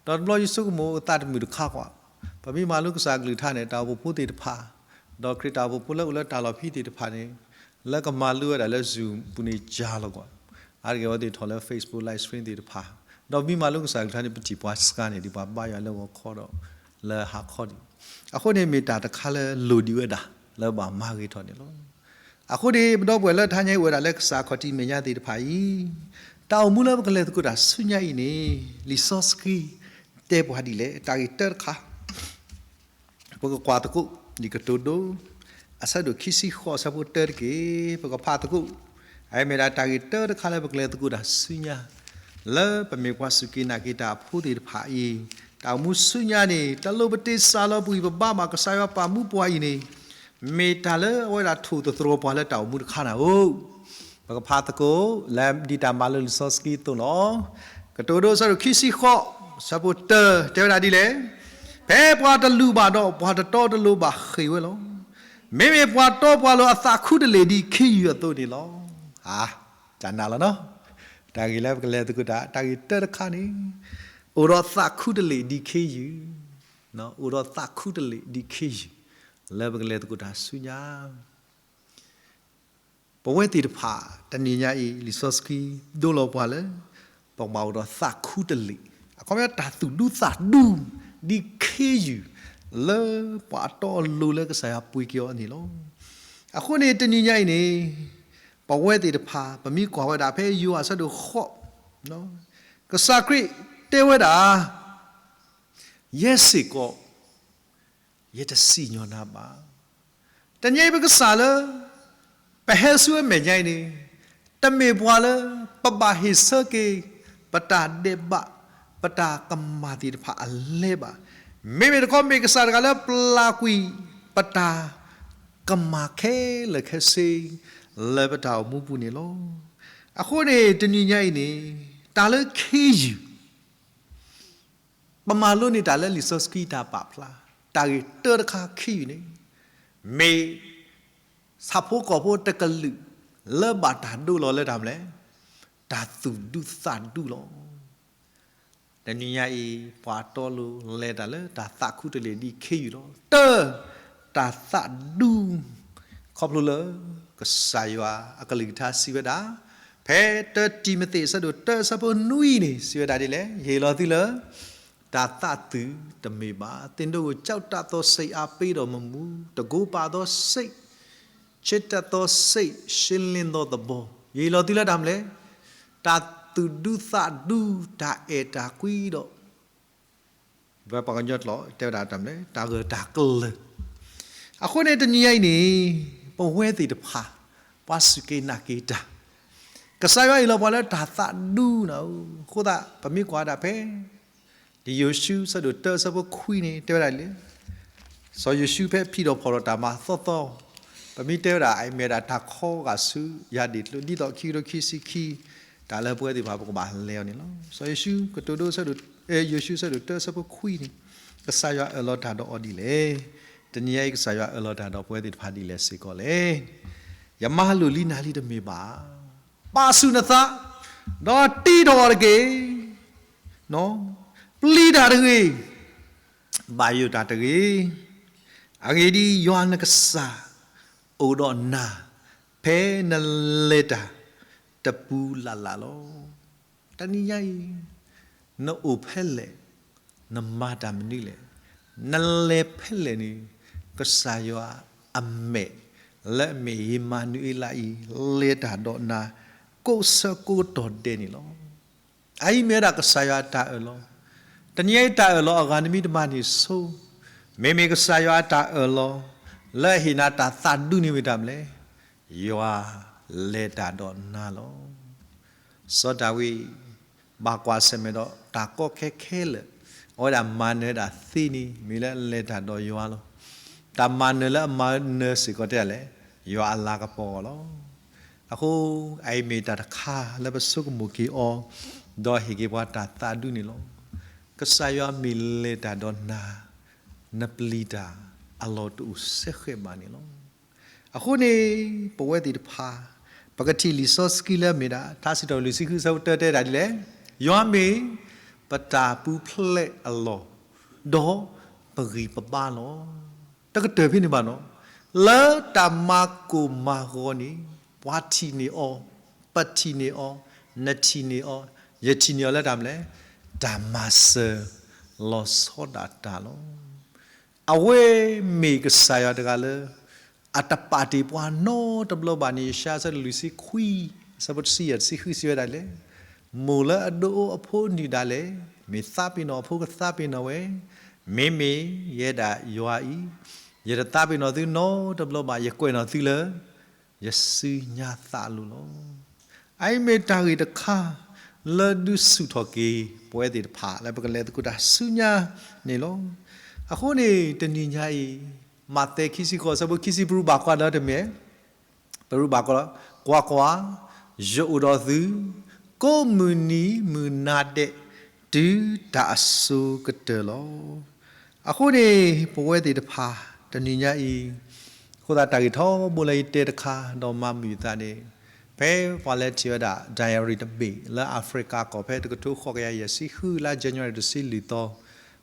ဒီးတဘျီယဆိကမိၣ်အသးတမုာ်တခါကွၢ်, ပမ့ၢ်မၤလိကစၢ်ကလုၢ်ကထါန့ၣ် တၢ်အိၣ်ဖှိၣ်ဖိသ့ၣ်တဖၣ်, ဒီးခရံာ်တၢ်အိၣ်ဖှိၣ်ဖိလၢအိၣ်လၢတၢ်လီၢ်ဖဲသ့ၣ်တဖၣ်န့ၣ် လၢကမၤလိဝဲဒၣ်လၢ Zoom ပူၤန့ၣ် ယၤလီၤကွၢ်, အါတက့ၢ်အဝဲသ့ၣ်ထီၣ်လၢ Facebook live stream သ့ၣ်တဖၣ်, ဒီးပမ့ၢ်မၤလိကစၢ်ကလုၢ်ကထါန့ၣ် ပထံၣ်ပှၤစှၤန့ၣ် ဒ်ပှၤဘါယွၤလၢဂီၤခီဒီး လၢဟါခီန့ၣ်, အဃိန့ၣ်မ့ၢ်တၢ်တခါလၢလိၣ်ဒံးဝဲဒၣ် လၢဘၣ်မၤဂ့ၤထီၣ်န့ၣ်လီၤ. အဃိန့ၣ် ပဒီပုၢ်ဝဲၢ်လၢတဟါညါအံၤ အိၣ်ဝဲဒၣ်လၢကစၢ်ခီၣ်ထံးမဲာ်ညါသ့ၣ်တဖၣ်အံၤ, တၢ်အိၣ်မူလၢပကလဲၤသကိးတၢ်ဆူညါအံၤန့ၣ် လံာ်စီဆှံတဲပှၤဒ်လဲၣ်, တၢ်ဂ့ၢ်တၢတခါ ပကကွၢ်သကိး လံာ်ကတိၤဒိ အဆၢဒိၣ်ခံဆံဃိး အဆၢဖိတၢတက့ၢ်, ပကဖးသကိး, အမ့ၢ်ဒၣ်တၢ်ဂ့ၢ်တၢတခါလၢပကလဲၤသကိးတၢ်ဆူညါ, လၢပမ့ၢ်ပှၤစူၢ်က့ၤနာ်က့ၤတၢ်အဖိသ့ၣ်တဖၣ်အံၤ, တၢ်အိၣ်မူဆူညါန့ၣ် တလိၣ်ပတ့စၢ်လီၤပှံၤ ပဘါဘၣ်ကစၢ်ယွၤပာ်မူပှၤအံၤန့ၣ်, မ့ၢ်တၢ်လၢအဝဲဒၣ်ထိၣ်သတြီၤပှၤလၢတၢ်အိၣ်မူတခါန့ၣ်ဧိၤ, ပကဖးသကိး လၢဒ်တၢ်မၤလိလံာ်စီဆှံအသိးလီၤ. ကတိၤဒိအဆၢဒိၣ်ခံဆံဃိး အဆၢဖိတၢ တဲဝဲဒၣ်ဒ်လဲၣ်, ဖဲပှၤတလူၤဘၣ်ဒီး ပှၤတတီတလိၤဘၣ်ဃ့ၢ်ဝဲလီၤ. မ့မ့ၢ်ပှၤတီပှၤလိၤအသးခူတလ့ၢ်ဒ်ခ့ယုၢ်အသိးန့ၣ်လီၤ. တၢ်နာ်လီၤနီၤ, တၢ်ဂ့ၢ်လၢပကလဲၤသကိးတၢ် တၢ်ဂ့ၢ်တၢတခါန့ၣ်, အိၣ်ဒီးသးခူတလ့ၢ်ဒ်ခ့ယုၢ်, အိၣ်ဒီးသးခူတလ့ၢ်ဒ်ခ့ယုၢ်, လၢပကလဲၤသကိးတၢ်ဆူညါ ပဝဲသ့ၣ်တဖၣ် တနံၤညါအံၤ လံာ်စီဆှံဒိလီၤပှၤလၢ ပကဘၣ်အိၣ်ဒီးသးခူတလ့ၢ်, အခီပညီတၢ်သူၣ်ဒူသးဒူ ဒ်ခ့ယုၢ် လၢပှၤတီအလိၤလၢကစၢ်ယွၤပှ့ၤက့ၤအီၤန့ၣ်လီၤ. အဃိန့ၣ် တနံၤညါအံၤန့ၣ် ပဝဲသ့ၣ်တဖၣ် ပမ့ၢ်ကွၢ်ဝဲဒၣ်ဖဲယိၤဟၣ်အဆၢဒိၣ်ဃိး, ကစၢ်ခရံာ်တဲဝဲဒၣ် ယဲစ့ၢ်ကီး ယတစံၣ်ညီၣ်နၤဘၣ်. တနံၤအံၤပကစၢ်လၢ ပဟဲဆူအမဲာ်ညါအံၤန့ၣ် တမ့ၢ်ပှၤလၢ ပဘၣ်ဟ့ၣ်ဆၢက့ၤ ပတၢ်ဒဲးဘး ပတၢ်ကမၣ်သ့ၣ်တဖၣ်အလဲဘၣ်. မ့မ့ၢ်တခီ မ့ၢ်ကစၢ်တဂၤလၢပျၢ်ကွံာ် ပတၢ်ကမၣ်ခဲလၢာ်ခဲဆ့ လၢပတၢ်အိၣ်မူပူၤန့ၣ်လီၤ. အဃိန့ၣ် တနံၤညါအံၤန့ၣ် တၢ်လၢခ့ယုၢ် ပမၤလိန့ၢ်တၢ်လၢလံာ်စီဆှံတၢ်ပာ်ဖျါ တၢ်ဂ့ၢ်တၢတခါခ့ယုၢ်န့ၣ် မ့ၢ်ဆၣ်ဖိကီၢ်ဖိတကလုာ် လၢဘၣ်တၢ်ဒိလီၤလၢတၢ်မနုၤလဲၣ်, တၢ်သူၣ်ဒူသးဒူလီၤ. တနံၤညါအံၤ ပှၤတီလိၤလဲၤတၢ်လၢတၢ်သးခူတလ့ၢ်ဒ်ခ့ယုၢ်လီၤ. တၢ တၢ်သးဒူ ခီဖျိလၢ ကစၢ်ယွၤအကလုၢ်ကထါစံးဝဲဒၣ်, ဖဲတၢတံၤမသ့း အဆၢဒိၣ်တၢ အဆၢဖိနွံန့ၣ် စံးဝဲဒၣ်ဒ်လဲၣ်, ယဟ့ၣ်လီၤသုလၢ တၢ်သးသုးတမ့ၢ်ဘၣ်. သင်တို့ကို ကြောက်တတ်သော စိတ်အားပေးတော်မမူ၊ တန်ခိုးပါသော စိတ် ချစ်တတ်သော စိတ်ရှင်းလင်းသောသဘော, ယဟ့ၣ်လီၤသုလၢတၢ်မနုၤလဲၣ်, တၢ်သူၣ်ဒူသးဒူ တၢ်အဲၣ်တၢ်ကွံဒီး ပှၤကညီကျိာ်တဲဝဲဒၣ်တၢ်မနုၤလဲၣ်, တၢ်ဂၢၢ်တၢ်ကျၢၤ. အဃိန့ၣ် တနံၤညါအံၤန့ၣ် ပဝဲသ့ၣ်တဖၣ် ပှၤစူၢ်က့ၤနာ်က့ၤတၢ် ကစၢ်ယွၤဟ့ၣ်လီၤပှၤလၢတၢ်သးဒူန့ၣ်ဧိၤ, အဃိသတး ပမ့ၢ်ကွၢ်ဒၣ်ဖဲ လံာ်ယိၤၡူ အဆၢဒိၣ်တၢ အဆၢဖိခွံန့ၣ် တဲဝဲဒၣ်လဲၣ်, စီၤယိၤၡူဖဲဖံးထီၣ်ဖီၣ်ထီၣ်တၢ်မၤသီသီ, ပမ့ၢ်တဲဝဲဒၣ် အမ့ၢ်ဒၣ်တၢ်ခီဂာ်ဆူယၤဒ့ၣ်ကျိ ဒ်သိးခံကထိခံဆံခံ တၢ်လၢပဝဲသ့ၣ်တဖၣ် ပကဘၣ်လဲၤအီၤန့ၣ်လီၤ. စီၤယိၤၡူ ကတိၤဒိ အဆၢဒိၣ် ယိၤၡူ အဆၢဒိၣ်တၢ အဆၢဖိခွံန့ၣ်, ကစၢ်ယွၤအၢၣ်လီၤတၢ်ဒီးအီၤဒ်လဲၣ်. တနံၤညါအံၤ ကစၢ်ယွၤအၢၣ်လီၤတၢ်ဒီးပဝဲသ့ၣ်တဖၣ်ဒ်လဲၣ်စ့ၢ်ကီးလဲၣ်. ယမၤလိာ်လံနၤလံတမ့ၢ်ဘၣ်. ပာ်ဆူၣ်နသး, ဒီးတံထီၣ်အီၤတက့ၢ်. ပျံၤတၢ်တဂ့ၤ. ဘၣ်ယိၣ်တၢ်တဂ့ၤ. အဂ့ၢ်ဒ်အံၤ, ယွၤနကစၢ် အိၣ်ဒီးနၤ ဖဲနလဲၤတၢ်တပူၤလၢ်လၢ်လီၤ. တနံၤညါအံၤ နအိၣ်ဖဲလဲၣ်, နမၤတၢ်မနုၤလဲၣ်, နလဲၤဖဲလဲၣ်န့ၣ် ကစၢ်ယွၤအမဲာ် လၢအမ့ၢ်အ့မၤနူၤအ့လးအံၤ လဲၤတၢ်ဒီးနၤ ကိးဆၢကိးကတီၢ်ဒဲးန့ၣ်လီၤ. အအံၤမ့ၢ်ဝဲဒၣ်ကစၢ်ယွၤအတၢ်အၢၣ်လီၤ. တနံၤအံၤတၢ်အၢၣ်လီၤအဂၤနမံၤတမံၤန့ၣ်ဆိ, မ့မ့ၢ်ကစၢ်ယွၤအတၢ်အၢၣ်လီၤ လၢအဟ့ၣ်နၤတၢ်သးဒူန့ၣ်မ့ၢ်တၢ်မနုၤလဲၣ်, ယွၤလဲၤတၢ်ဒီးနၤလီၤ. စီၤဒၤဝံး ဘၣ်ကွၢ်ဆၢၣ်မဲာ်ဒီးတၢ်ကီခဲခဲလၢာ်, အဝဲဒၣ်မၤနၢၤဒၣ်သ့န့ၣ် မ့ၢ်လၢအလဲၤတၢ်ဒီးယွၤလီၤ. တၢ်မၤနၢၤလၢအမၤနၢၤစ့ၢ်ကီးတဲဒၣ်လဲၣ်, ယွၤအလၤကပီၤအဂီၢ်လီၤ. အဃိ အအံၤမ့ၢ်တၢ်တခါလၢပဆိကမိၣ်က့ၤအီၤ, ဒီးဟ့ၣ်က့ၤပှၤတၢ်သးဒူန့ၣ်လီၤ. ကစၢ်ယွၤမ့ၢ်လဲၤတၢ်ဒီးနၤ, နပျံၤတၢ်အလီၢ်တအိၣ်စဲဃဲးဘၣ်န့ၣ်လီၤ. အဃိန့ၣ် ပဝဲသ့ၣ်တဖၣ် ပကထံၣ်လံာ်စီဆှံလၢအမ့ၢ်ဒၣ် ထါစံးထီၣ်ပတြၢၤလွံၢ်ဆံဃုအဆၢဖိတၢတဲဒၣ်ဒ်လဲၣ်, ယွၤမ့ၢ်ပတၢ်ပူၤဖျဲးအလီၢ်, ဒီးပဂံၢ်ပဘါလီၤ. တကတၢၢ်ဖဲန့ၣ်ဘၣ်နီၤ, လၢတၢ်မၤကိၢ်မၤဂီၤန့ၣ် ပှၤထံၣ်န့ၢ်အီၤ, ပထံၣ်န့ၢ်အီၤ, နထံၣ်န့ၢ်အီၤ, ယထံၣ်န့ၢ်အီၤလၢတၢ်မနုၤလဲၣ်, တၢ်မၤစၢၤလီၤဆီဒၣ်တၢ်လီၤ. အဝဲမ့ၢ်ကစၢ်ယွၤတဂၤလၢ အတပာ်တ့ၢ်ပှၤနီတဘျီဘၣ်န့ၣ် ယၡါယၤအဆၢဒိၣ်လွံၢ်ဆံခွံ အဆၢဖိတဆံယဲၢ် တဆံဃုစံးဝဲဒၣ်လဲၣ်, မိၢ်လၢအဒိးအိၣ်အဖိနုၢ်ဒၣ်လဲာ် မ့ၢ်သးပ့ၤနီၣ်အဖိကသးပ့ၤနီၣ်ဝဲ, မ့မ့ၢ်ယဲဒၣ်ယွၤအံၤ ယတသးပ့ၤနီၣ်သုနီတဘျီဘၣ်, ယကွဲးနီၣ်သုလၢ ယစုညါသးအလိၤလီၤ. အအံၤမ့ၢ်တၢ်ဂ့ၢ်တခါ လၢဒုးဆူၣ်ထီၣ်က့ၤ ပဝဲသ့ၣ်တဖၣ် လၢပကလဲၤသကိးတၢ်ဆူညါန့ၣ်လီၤ. အဃိန့ၣ် တနံၤညါအံၤ မးသဲခံဆံဃိး အဆၢဖိခံဆံ ပရူးဘၣ်ကွၢ်လၢတမ့ၢ် ပရူးဘၣ်ကွၢ်လၢ ကွၢ်ကွၢ်, ယအိၣ်ဒီးသု ကိးမုၢ်နံၤမုၢ်နၤဒဲး တုၤတၢ်အစိၤကတၢၢ်လီၤ. အဃိန့ၣ် ပဝဲသ့ၣ်တဖၣ် တနံၤညါအံၤ အဃိသတးတၢ်ဂ့ၢ်ထီဘိလၢယတဲတခါ ဒီးမၤမုာ်သးန့ၣ် ဖဲပှၤလဲၤထံၣ်ဝဲဒၣ် diary တဘ့ၣ် လၢ Africa ကီၢ် ဖဲတကထိဃိးကယၤယဲၢ်ဆံဃု လါ January တဆံလွံၢ်သီ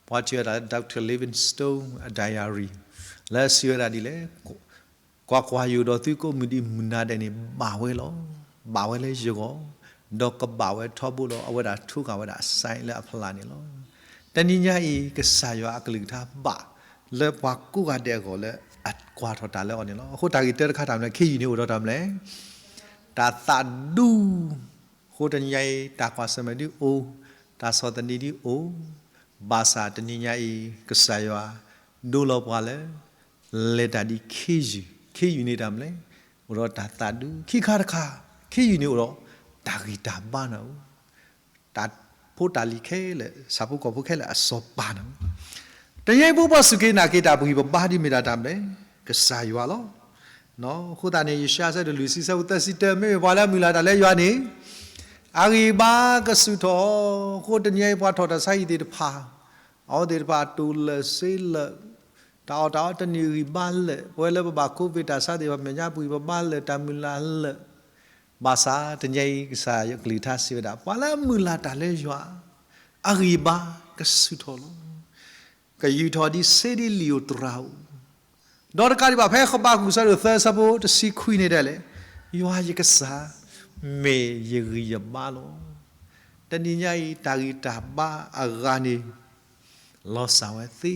ပှၤထံၣ်ဝဲဒၣ်လၢ Doctor Livingstone အ diary လၢအစံးဝဲဒၣ်ဒ်လဲၣ်, ကွၢ်ကွၢ်, ယအိၣ်ဒီးသုကိးမုၢ်နံၤမုၢ်နၤဒဲးန့ၣ် ဘၣ်ဝဲလီၤ. ဘၣ်ဝဲလၢယဂီၢ်, ဒီးကဘၣ်ဝဲထီဘိလီၤ. အဝဲဒၣ်ထိးဃာ်ဝဲဒၣ်အ sign လၢအဖျါန့ၣ်လီၤ. တနံၤညါအံၤ ကစၢ်ယွၤအကလုၢ်ကထါဘၣ် လၢပှၤကိးဂၤဒဲးအဂီၢ်လၢအကွၢ်ထီၣ်တၢ်လၢအီၤန့ၣ်လီၤ. အဃိတၢ်ဂ့ၢ်တၢတခါတၢ်မနုၤလဲၣ်, ခ့ယုၢ်န့ၣ်အိၣ်ဒီးတၢ်မနုၤလဲၣ်, တၢ်သးဒူ အဃိတနံၤညါအံၤ တၢ်ကွၢ်ဆၢၣ်မဲာ်ဒုးအိၣ်, တၢ်ဆီၣ်သနံးဒုးအိၣ်, ဘၣ်ဆၣ်တနံၤညါအံၤ ကစၢ်ယွၤဒိလီၤပှၤလၢ လဲၤတၢ်ဒ်ခ့ယုၢ်, ခ့ယုၢ်န့ၣ်တၢ်မနုၤလဲၣ်, အိၣ်ဒီးတၢ်သးဒူ, ခံခါတခါ, ခ့ယုၢ်န့ၣ်အိၣ်ဒီး တၢ်ဂံၢ်တၢ်ဘါနၢ်အိၣ်, တၢ်ဖိတၢ်လံၤခဲလၢာ်, ဆၣ်ဖိကီၢ်ဖိခဲလၢာ်အစီၤပၤနၢ်အိၣ်, တနံၤညါအံၤပဖိပှၤစူၢ်က့ၤနာ်က့ၤတၢ်ပဂံၢ်ပဘါဒ်မ့ၢ်ဒၣ်တၢ်မနုၤလဲၣ်, ကစၢ်ယွၤလီၤ. အဃိသတးန့ၣ် ယၡါယၤအဆၢဒိၣ်လွံၢ်ဆံ အဆၢဖိသၢဆံတၢ မ့မ့ၢ်ပှၤလၢအမုၢ်လၢ်တၢ်လၢယွၤန့ၣ် အဂံၢ်အဘါကဆူၣ်ထီၣ်, အဃိတနံၤညါအံၤပှၤထီၣ်တၢ်ဆါဟံၣ်သ့ၣ်တဖၣ်, အဝဲသ့ၣ်တဖၣ်တိၢ်လၢာ်စ့လၢာ်, တၢ်အီၣ်တၢ်အီတန့ၢ်ဂံၢ်ဘါလၢာ်, ပဝဲလၢပဘၣ် covid တၢ်ဆါသ့ၣ်တဖၣ်မဲာ်ညါပဂံၢ်ပဘါလၢာ်, တၢ်မုၢ်လၢ်လၢာ်, ဘၣ်ဆၣ်တနံၤညါအံၤကစၢ်ယွၤအကလုၢ်ကထါစံးဝဲဒၣ် ပှၤလၢအမုၢ်လၢ်တၢ်လၢယွၤ အဂံၢ်အဘါကဆူၣ်ထီၣ်လီၤ. ကယူာ်ထီၣ်ဒ်စ့ဒ်လံာ်ဧိၤသရၣ်ဧိၤ, ဒီးတကးဒံးဘၣ် ဖဲဃဘးကူာ်အဆၢဒိၣ်သၢအဆၢဖိတဆံခွံန့ၣ်ဒၣ်လဲာ်, ယွၤယကစၢ် မ့ၢ်ယဂံၢ်ယဘါလီၤ. တနံၤညါအံၤ တၢ်ဂံၢ်တၢ်ဘါအဂၤန့ၣ် လီၤစၢ်ဝဲသ့,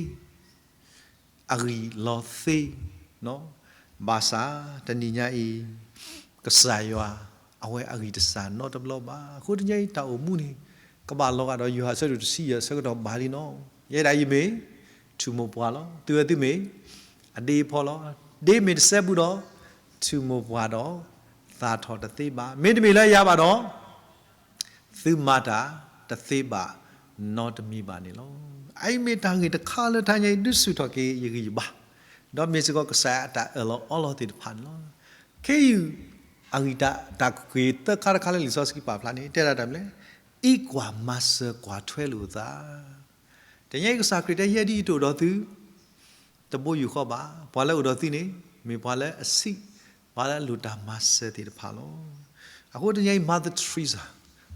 အဂံၢ်လီၤသ့, ဘၣ်ဆၣ်တနံၤညါအံၤ ကစၢ်ယွၤ အဝဲအဂံၢ်တစၢ်နီတဘျီဘၣ်. အဃိတနံၤညါအံၤ တၢ်အိၣ်မူန့ၣ် ကဘၣ်လီၤဂာ်ဒီးယွၤအဆၢဒိၣ်တဆံယဲၢ်အဆၢကတီၢ်ဘၣ်လံနီၤ. ယဲဒၣ်အံၤမ့ၢ် ထူၣ်မိၢ်ပှၢ်လီၤ. သုဝဲသုမ့ၢ် အဒ့အဖီလီၤ. ဒ့မ့ၢ်တစဲးဘူးဒီး ထူၣ်မိၢ်ပှၢ်ဒီး သၣ်ထီၣ်တသ့ဘၣ်. မ့တမ့ၢ်လၢယၤဘၣ်ဒီး သုမၤတၢ်တသ့ဘၣ်နီတမံၤဘၣ်န့ၣ်လီၤ. အအံၤမ့ၢ်တၢ်ဂ့ၢ်တခါလၢတနံၤညါအံၤ ဒုးဆူၣ်ထီၣ်က့ၤယဂံၢ်ယဘါ, ဒီးမ့ၢ်စ့ၢ်ကီးကစၢ်အတၢ်အၢၣ်လီၤအီလီၤသ့ၣ်တဖၣ်န့ၣ်လီၤ. ခ့ယုၢ်အဂံၢ်တၢ် တၢ်ကွဲးသၢခါတခါလၢလံာ်စီဆှံပာ်ဖျါန့ၣ် တဲဒၣ်တၢ်မနုၤလဲၣ်, အံးကွၢ်မၤစၢၤကွၢ်ထွဲလိာ်အသး တနံၤညါအံၤကစၢ်ခရံာ်တဲ ယဲဒ်ယတအိၣ်ဒီးသု တဘိယူၢ်ဃီဘၣ်. ပှၤလၢအိၣ်ဒီးသုန့ၣ် မ့ၢ်ပှၤလၢအဆံး, ပှၤလၢအလိၣ်တၢ်မၤစၢၤသ့ၣ်တဖၣ်လီၤ. အဃိတနံၤညါအံၤ Mother Teresa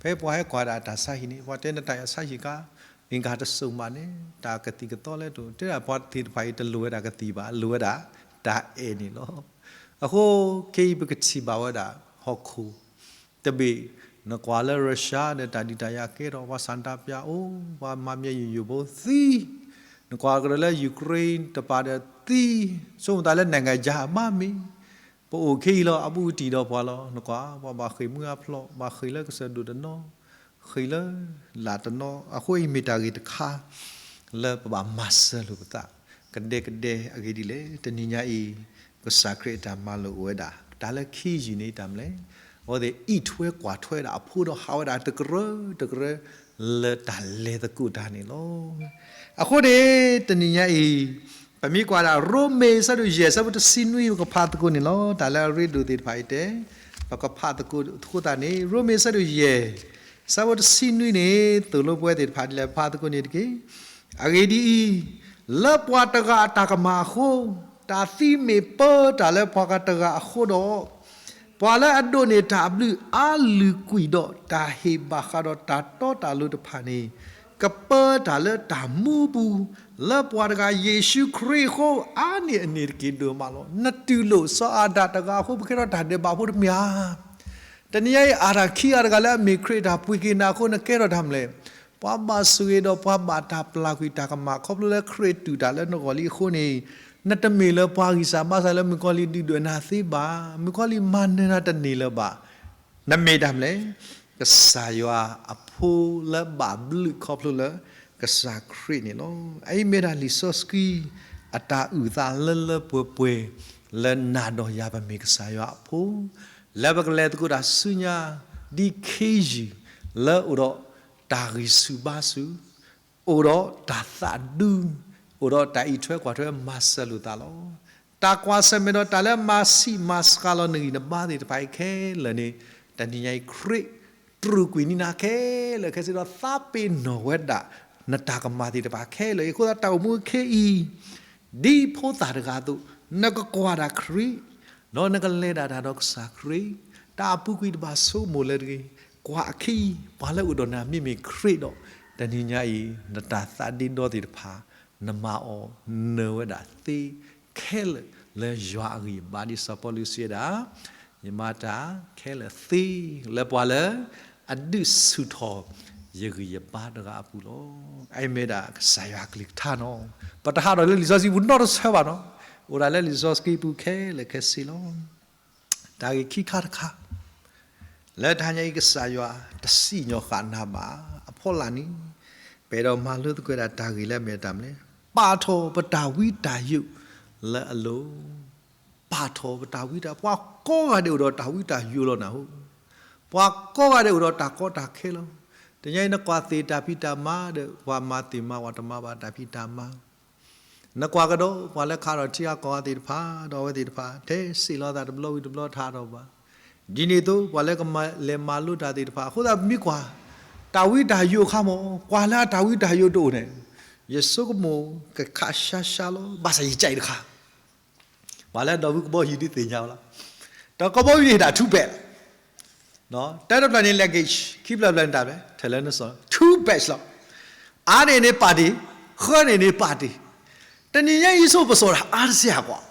ဖဲပှၤဟဲကွၢ်ဒၣ်တၢ်ဆါဟံၣ်န့ၣ် ပှၤတဲနတၢ်ဆါဟံၣ်ကါ ဂ့ၤကါတစိၢ်မးန့ၣ် တၢ်ကသံၣ်ကသီလၢတအိၣ်, တဲဒၣ်ပှၤသ့ၣ်တဖၣ်အံၤတလိၣ်ဝဲဒၣ်ကသံၣ်ဘၣ်, လိၣ်ဝဲဒၣ်တၢ်အဲၣ်န့ၣ်လီၤ. အဃိခဲအံၤပကထံၣ်ဘၣ်ဝဲဒၣ်ဟီၣ်ခိၣ် တဘ့ၣ်, နကွၢ်လၢ Russia ဒီးတၢ်ဒုးတၢ်ယၤကဲထီၣ်, ပှၤဆန္ဒပြအိၣ်, ပှၤမၤမၠဲယူၢ်ယိၣ်ဖိသံ, နကွၢ်ကဒီးလၢ Ukraine တပၤဒီးသံ, ဆိကမိၣ်သးလၢ နိုင်ငံခြား အဘၣ်မ့ၢ် ပအိၣ်ခဲအံၤလီၤ အဘူးကတံၢ်ဒီးပှၤလီၤ. နကွၢ် ပှၤဘၣ်ဃ့ၢ်မုၢ်အဖျိး, ဘၣ်ဃ့ၢ်လၢကစၢၢ်ဒိၣ်တနီၤ, ဃ့ၢ်လၢလာ်တနီၤ, အဃိအံၤမ့ၢ်တၢ်ဂ့ၢ်တခါ လၢပဘၣ်မၤစၢၤလိာ်ပသး ကဒဲကဒဲ. အဂ့ၢ်ဒ်လဲၣ်, တနံၤညါအံၤ ကစၢ်ခရံာ်အတၢ်မၤလိာ်အိၣ်ဝဲဒၣ် တၢ်လၢခံယုၢ်န့ၣ်တၢ်မနုၤလဲၣ်, အဝဲသ့ၣ်အံးထွဲကွၢ်ထွဲဒၣ်အဖိဒီးဟးဝဲဒၣ်တကရၢတကရၢ လၢတၢ်လဲၤသကိးတၢ်န့ၣ်လီၤ. အဃိန့ၣ် တနံၤညါအံၤ ပမ့ၢ်ကွၢ်ဒၣ် ရိမ့ၤ အဆၢဒိၣ်ယဲၢ် အဆၢဖိတဆံနွံ ပကဖးသကိးန့ၣ်လီၤ. တၢ်လၢအရ့ဒိၣ်သ့ၣ်တဖၣ်အံၤတဲ ပကဖးသကိးအဃိသတးန့ၣ် ရိမ့ၤ အဆၢဒိၣ်ယဲၢ် အဆၢဖိတဆံနွံန့ၣ် သိၣ်လိပဝဲသ့ၣ်တဖၣ်ဒ်လဲၣ် ပဖးသကိးန့ၣ်တက့ၢ်. အဂ့ၢ်ဒ်အံၤ, လၢပှၤတဂၤအတၢ်ကမၣ်အဃိ, တၢ်သံမ့ၢ်ပၢတၢ်လၢပှၤဂၤတဂၤအဃိဒီး, ပှၤလၢအဒိးန့ၢ်တၢ်အဘျုးအါလုၢ်ကွံာ်ဒီးတၢ်ဟ့ၣ်ဘၣ်ဃးဒီးတၢ်တီတၢ်လိၤတဖၣ်န့ၣ်, ကပၢတၢ်လၢတၢ်မူပူၤ, လၢပှၤတဂၤယ့ၣ်ၡူးခရံာ်အဃိ အါန့ၢ်အန့ၣ်တက့ၢ်ဒိၣ်မးလီၤ. နတူၢ်လိာ်စီၤအၤဒၣ်တဂၤအဃိ ပကဲထီၣ်တၢ်ဒဲးဘးဖိတမ့ၢ်ဧါ. တနံၤညါအံၤ အၤဒၣ်ခံဂၤတဂၤလၢအမ့ၢ်ခရံာ်အတၢ်ပှ့ၤက့ၤနၤအဃိ နကဲထီၣ်တၢ်မနုၤလဲၣ်. ပှၤဘၣ်ဆိၣ်ဂ့ၤဒီးပှၤဘၣ်တၢ်ပျၢ်ကွံာ်တၢ်ကမၣ်ခီဖျိလၢခရံာ်တူၢ်တၢ်လၢနဂီၢ်လံအဃိန့ၣ်, နတမ့ၢ်လၢပှၤဂံၢ်စၢ်ဘါစၢ်လၢမုၣ်ကီၤလံၢ်ဒုၣ်ဒွဲၣ်နၤသ့ဘၣ်. မုၣ်ကီၤလံၢ်မၤနၢၤနၤတန့ၢ်လၢၤဘၣ်. နမ့ၢ်တၢ်မနုၤလဲၣ်, ကစၢ်ယွၤအဖိလၢဘၣ်ဘျုးခီဖျိလၢကစၢ်ခရံာ်န့ၣ်လီၤ. အအံၤမ့ၢ်ဒၣ်လံာ်စီဆှံအတၢ်အုၣ်သးလၢလၢပှဲၤပှဲၤ လၢနၤဒီးယၤပမ့ၢ်ကစၢ်ယွၤအဖိ, လၢပကလဲၤသကိးတၢ်ဆူညါ ဒ်ခ့ယုၢ်လၢအိၣ်ဒီးတၢ်ဂံၢ်ဆူၣ်ဘါဆူၣ်, အိၣ်ဒီးတၢ်သးဒူ, အိၣ်ဒီးတၢ်အံးထွဲကွၢ်ထွဲမၤစၢၤလိာ်သးလီၤ. တၢ်ကွၢ်ဆၢၣ်မဲာ်ဒီးတၢ်လၢမၤဆံးမၤစှၤလီၤနဂံၢ်နဘါသ့ၣ်တဖၣ်အံၤခဲလၢာ်န့ၣ်, တနံၤညါအံၤ ခရံာ်တြူာ်ကွံာ်န့ၢ်နၤခဲလၢာ်ခဲဆ့ဒီး သးပ့ၤနီၣ်ဝဲဒၣ်နတၢ်ကမၣ်သ့ၣ်တဖၣ်ခဲလၢာ်အံၤအဃိသတး တၢ်အိၣ်မူခဲအံၤ ဒ်ဖိသၣ်တဂၤအသိး, နကကွၢ်ဒၣ်ခရံာ်, ဒီးနကလဲၤဒၣ်တၢ်ဒီးကစၢ်ခရံာ်, တၢ်အပူၤကွံာ်တဘၣ်ဆိကမိၣ်လၢၤတဂ့ၤ, ကွၢ်အခံ, ပှၤလၢအိၣ်ဒီးနၤမ့မ့ၢ်ခရံာ်ဒီး, တနံၤညါအံၤ နတၢ်သးဒ့ဒီသ့ၣ်တဖၣ် နမၤအီၤနၢၤဝဲဒၣ်သ့ခဲလၢာ်လၢယွၤအဂံၢ်အဘါ ဒ်စီၤပီလူးစံးဝဲဒၣ်, ယမၤတၢ်ခဲလၢာ်သ့လၢပှၤလၢ အဒုးဆူၣ်ထီၣ်ယဂံၢ်ယဘါတဂၤအပူၤလီၤ. အအံၤမ့ၢ်ဒၣ်ကစၢ်ယွၤအကလုၢ်ကထါနီၤ, ပတဟးထီၣ်လၢလံာ်စီဆှံပူၤနီတဆၢဘၣ်နီၤ, အိၣ်ဒၣ်လၢလံာ်စီဆှံပူၤခဲလၢာ်ခဲဆ့လီၤ. တၢ်ဂ့ၢ်ခံခါတခါ လၢတဟါညါအံၤကစၢ်ယွၤတစံၣ်ညီၣ်ဃာ်နၤဘၣ်အဖီလာ်န့ၣ်, ပအဲၣ်ဒိးမၤလိသကိးဒၣ်တၢ်ဂ့ၢ်လၢအမ့ၢ်တၢ်မနုၤလဲၣ်, ပာ်ထီၣ်ပတၢ်ဝံတၢ်ယိးလၢအလိၤ, ပာ်ထီၣ်ပတၢ်ဝံတၢ်, ပှၤကိးဂၤဒဲးအိၣ်ဒီးတၢ်ဝံတၢ်ယိးလီၤနၢ်ဟူ, ပှၤကိးဂၤဒဲးအိၣ်ဒီးတၢ်ကီတၢ်ခဲလီၤ. တနံၤညါအံၤနကွၢ်သ့ၣ်တၢ်ဖံးတၢ်မၤဒီး ပှၤမၤသ့ၣ်မၤဝၤတမၤဘၣ်တၢ်ဖံးတၢ်မၤ နကွၢ်ကဒီး ပှၤလၢခးထီၣ်ထံအကီၢ်အသ့ၣ်တဖၣ် ဒီးအဝဲသ့ၣ်တဖၣ် ထဲစ့ၢ်လီၤသးတဘျီဝံၤတဘျီထးထီၣ်ဘၣ်. ဒ်န့ၣ်အသိး ပှၤလၢကလဲၤမၤလိတၢ်သ့ၣ်တဖၣ် အဃိသတးပမ့ၢ်ကွၢ် တၢ်ဝံတၢ်ယိးအခါမ့ၢ် ပှၤလၢအတၢ်ဝံတၢ်ယိးတအိၣ်န့ၣ် ယဆိကမိၣ်ကခးရှါရှါလီၤ ဘၣ်ဆၣ်ယကအံၤတခါ ပှၤလၢဒီးဝံကဘီယူၤဒုးသ့ၣ်ညါဝဲလီၤ. ဒီးကဘီယူၤန့ၣ်ဟ့ၣ်ဒၣ် two batch, တၢတဖျၢၣ်န့ၣ် luggage, ခံဖျၢၣ်ဖျၢၣ်န့ၣ်တၢ်ဖဲ ထဲလၢနစီၤ two batch လီၤ. အါန့ၢ်န့ၣ်ပာ်တ့ၢ်, ဃၢန့ၢ်န့ၣ်ပာ်တ့ၢ်. တနံၤညါအံၤဆိပစီၣ်တၢ်အါတစဲးကွၢ်,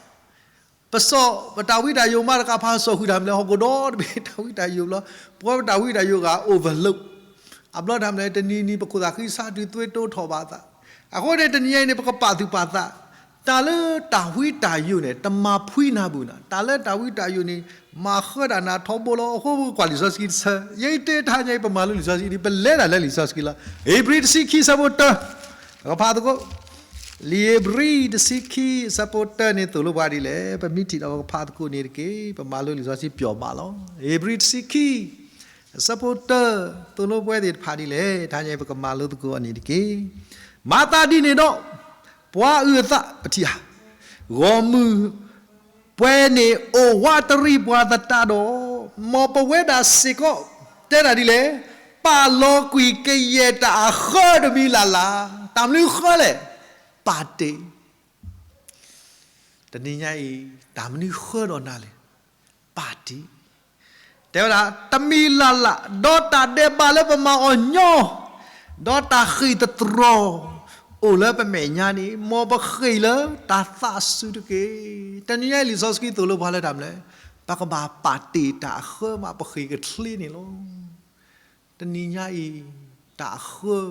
ပစီၣ်ပတၢ်ဝံတၢ်ယိးမးတကးဖးစီၣ်ဃုာ်တၢ်မနုၤလဲၣ် ဟီၣ်ခိၣ်ဒီတဘ့ၣ်တၢ်ဝံတၢ်ယိးဘျီ, ပဝဲပတၢ်ဝံတၢ်ယိးဂၤ overload အဘျီတၢ်မနုၤလဲၣ် တနံၤနံၤပခိၣ်သးဃံဆါတုၤသွ့တိထီၣ်ဘၣ်သး. အဃိန့ၣ် တနံၤညါအံၤန့ၣ် ပကပာ်သူၣ်ပာ်သး တၢ်လၢတၢ်ဝံတၢ်ယိးန့ၣ် တမၤဖှံနၤဘၣ်နၤ, တၢ်လၢတၢ်ဝံတၢ်ယိးန့ၣ် မၤဃၢတၢ်နၤထီဘိလီၤ. အဃိပကကွၢ်လံာ်စီဆှံတဆၢ, ယဲအံၤတဲတဟါညါအံၤ ပမၤလိလံာ်စီဆှံဒ် ပလဲၤဒၣ်လၢလံာ်စီဆှံလီၤ. ဧ့ၤဘြံၤတဆံခံဆၢဖိတၢ, ပကဖးသကိး လံာ်ဧ့ၤဘြံၤတဆံခံဆၢဖိတၢန့ၣ်သိၣ်လိပှၤဒ်လဲၣ်, ပမ့ၢ်ထံၣ်ဒီးပကဖးသကိးန့ၣ်တက့ၢ်. ပမၤလိလံာ်စီဆှံပျီၢ်ဘၣ်လီၤ. ဧ့ၤဘြံၤတဆံခံ အဆၢဖိတၢ သိၣ်လိပဝဲသ့ၣ်တဖၣ်ဒ်လဲၣ်, တဟါညါအံၤပကမၤလိသကိးအီၤန့ၣ်တက့ၢ်. မၤသးဒ်န့ၣ်ဒီး ပှၤအုၣ်အသး ပထံၣ်ဧါ, ဂီၢ်မုၢ်ပှဲၤန့ၣ်အိၣ်ဝးတရံးပှၤသတးဒီး, မ်ပဝဲဒၣ်စ့ၢ်ကီး တဲဒၣ်ဒ်လဲၣ်, ပာ်လီၤကွံာ်ကယဲၢ်တၢ်အဃၢတမံၤလၢ်လၢ်, တၢ်မနုၤဃၢလဲၣ်, ပာ်တ့ၢ် တနံၤညါအံၤ တၢ်မနုၤဃၢဒီးနၤလဲၣ်, ပာ်တ့ၢ်. တဲဝဲဒၣ် တမံၤလၢ်လၢ် ဒီးတၢ်ဒဲးဘးလၢပမၤအီၤညီ, ဒီးတၢ်ဃ့ၢ်သတြီၤ အိၣ်လၢပမဲာ်ညါန့ၣ် မ်ပဃ့ၢ်လၢတၢ်သးစူၤတက့ၢ်. တနံၤညါအံၤလံာ်စီဆှံသိၣ်လိပှၤလၢတၢ်မနုၤလဲၣ်, ပကဘၣ်ပာ်တ့ၢ်တၢ်အဃၢမး ပဃ့ၢ်ကချ့န့ၣ်လီၤ. တနံၤညါအံၤ တၢ်အဃၢ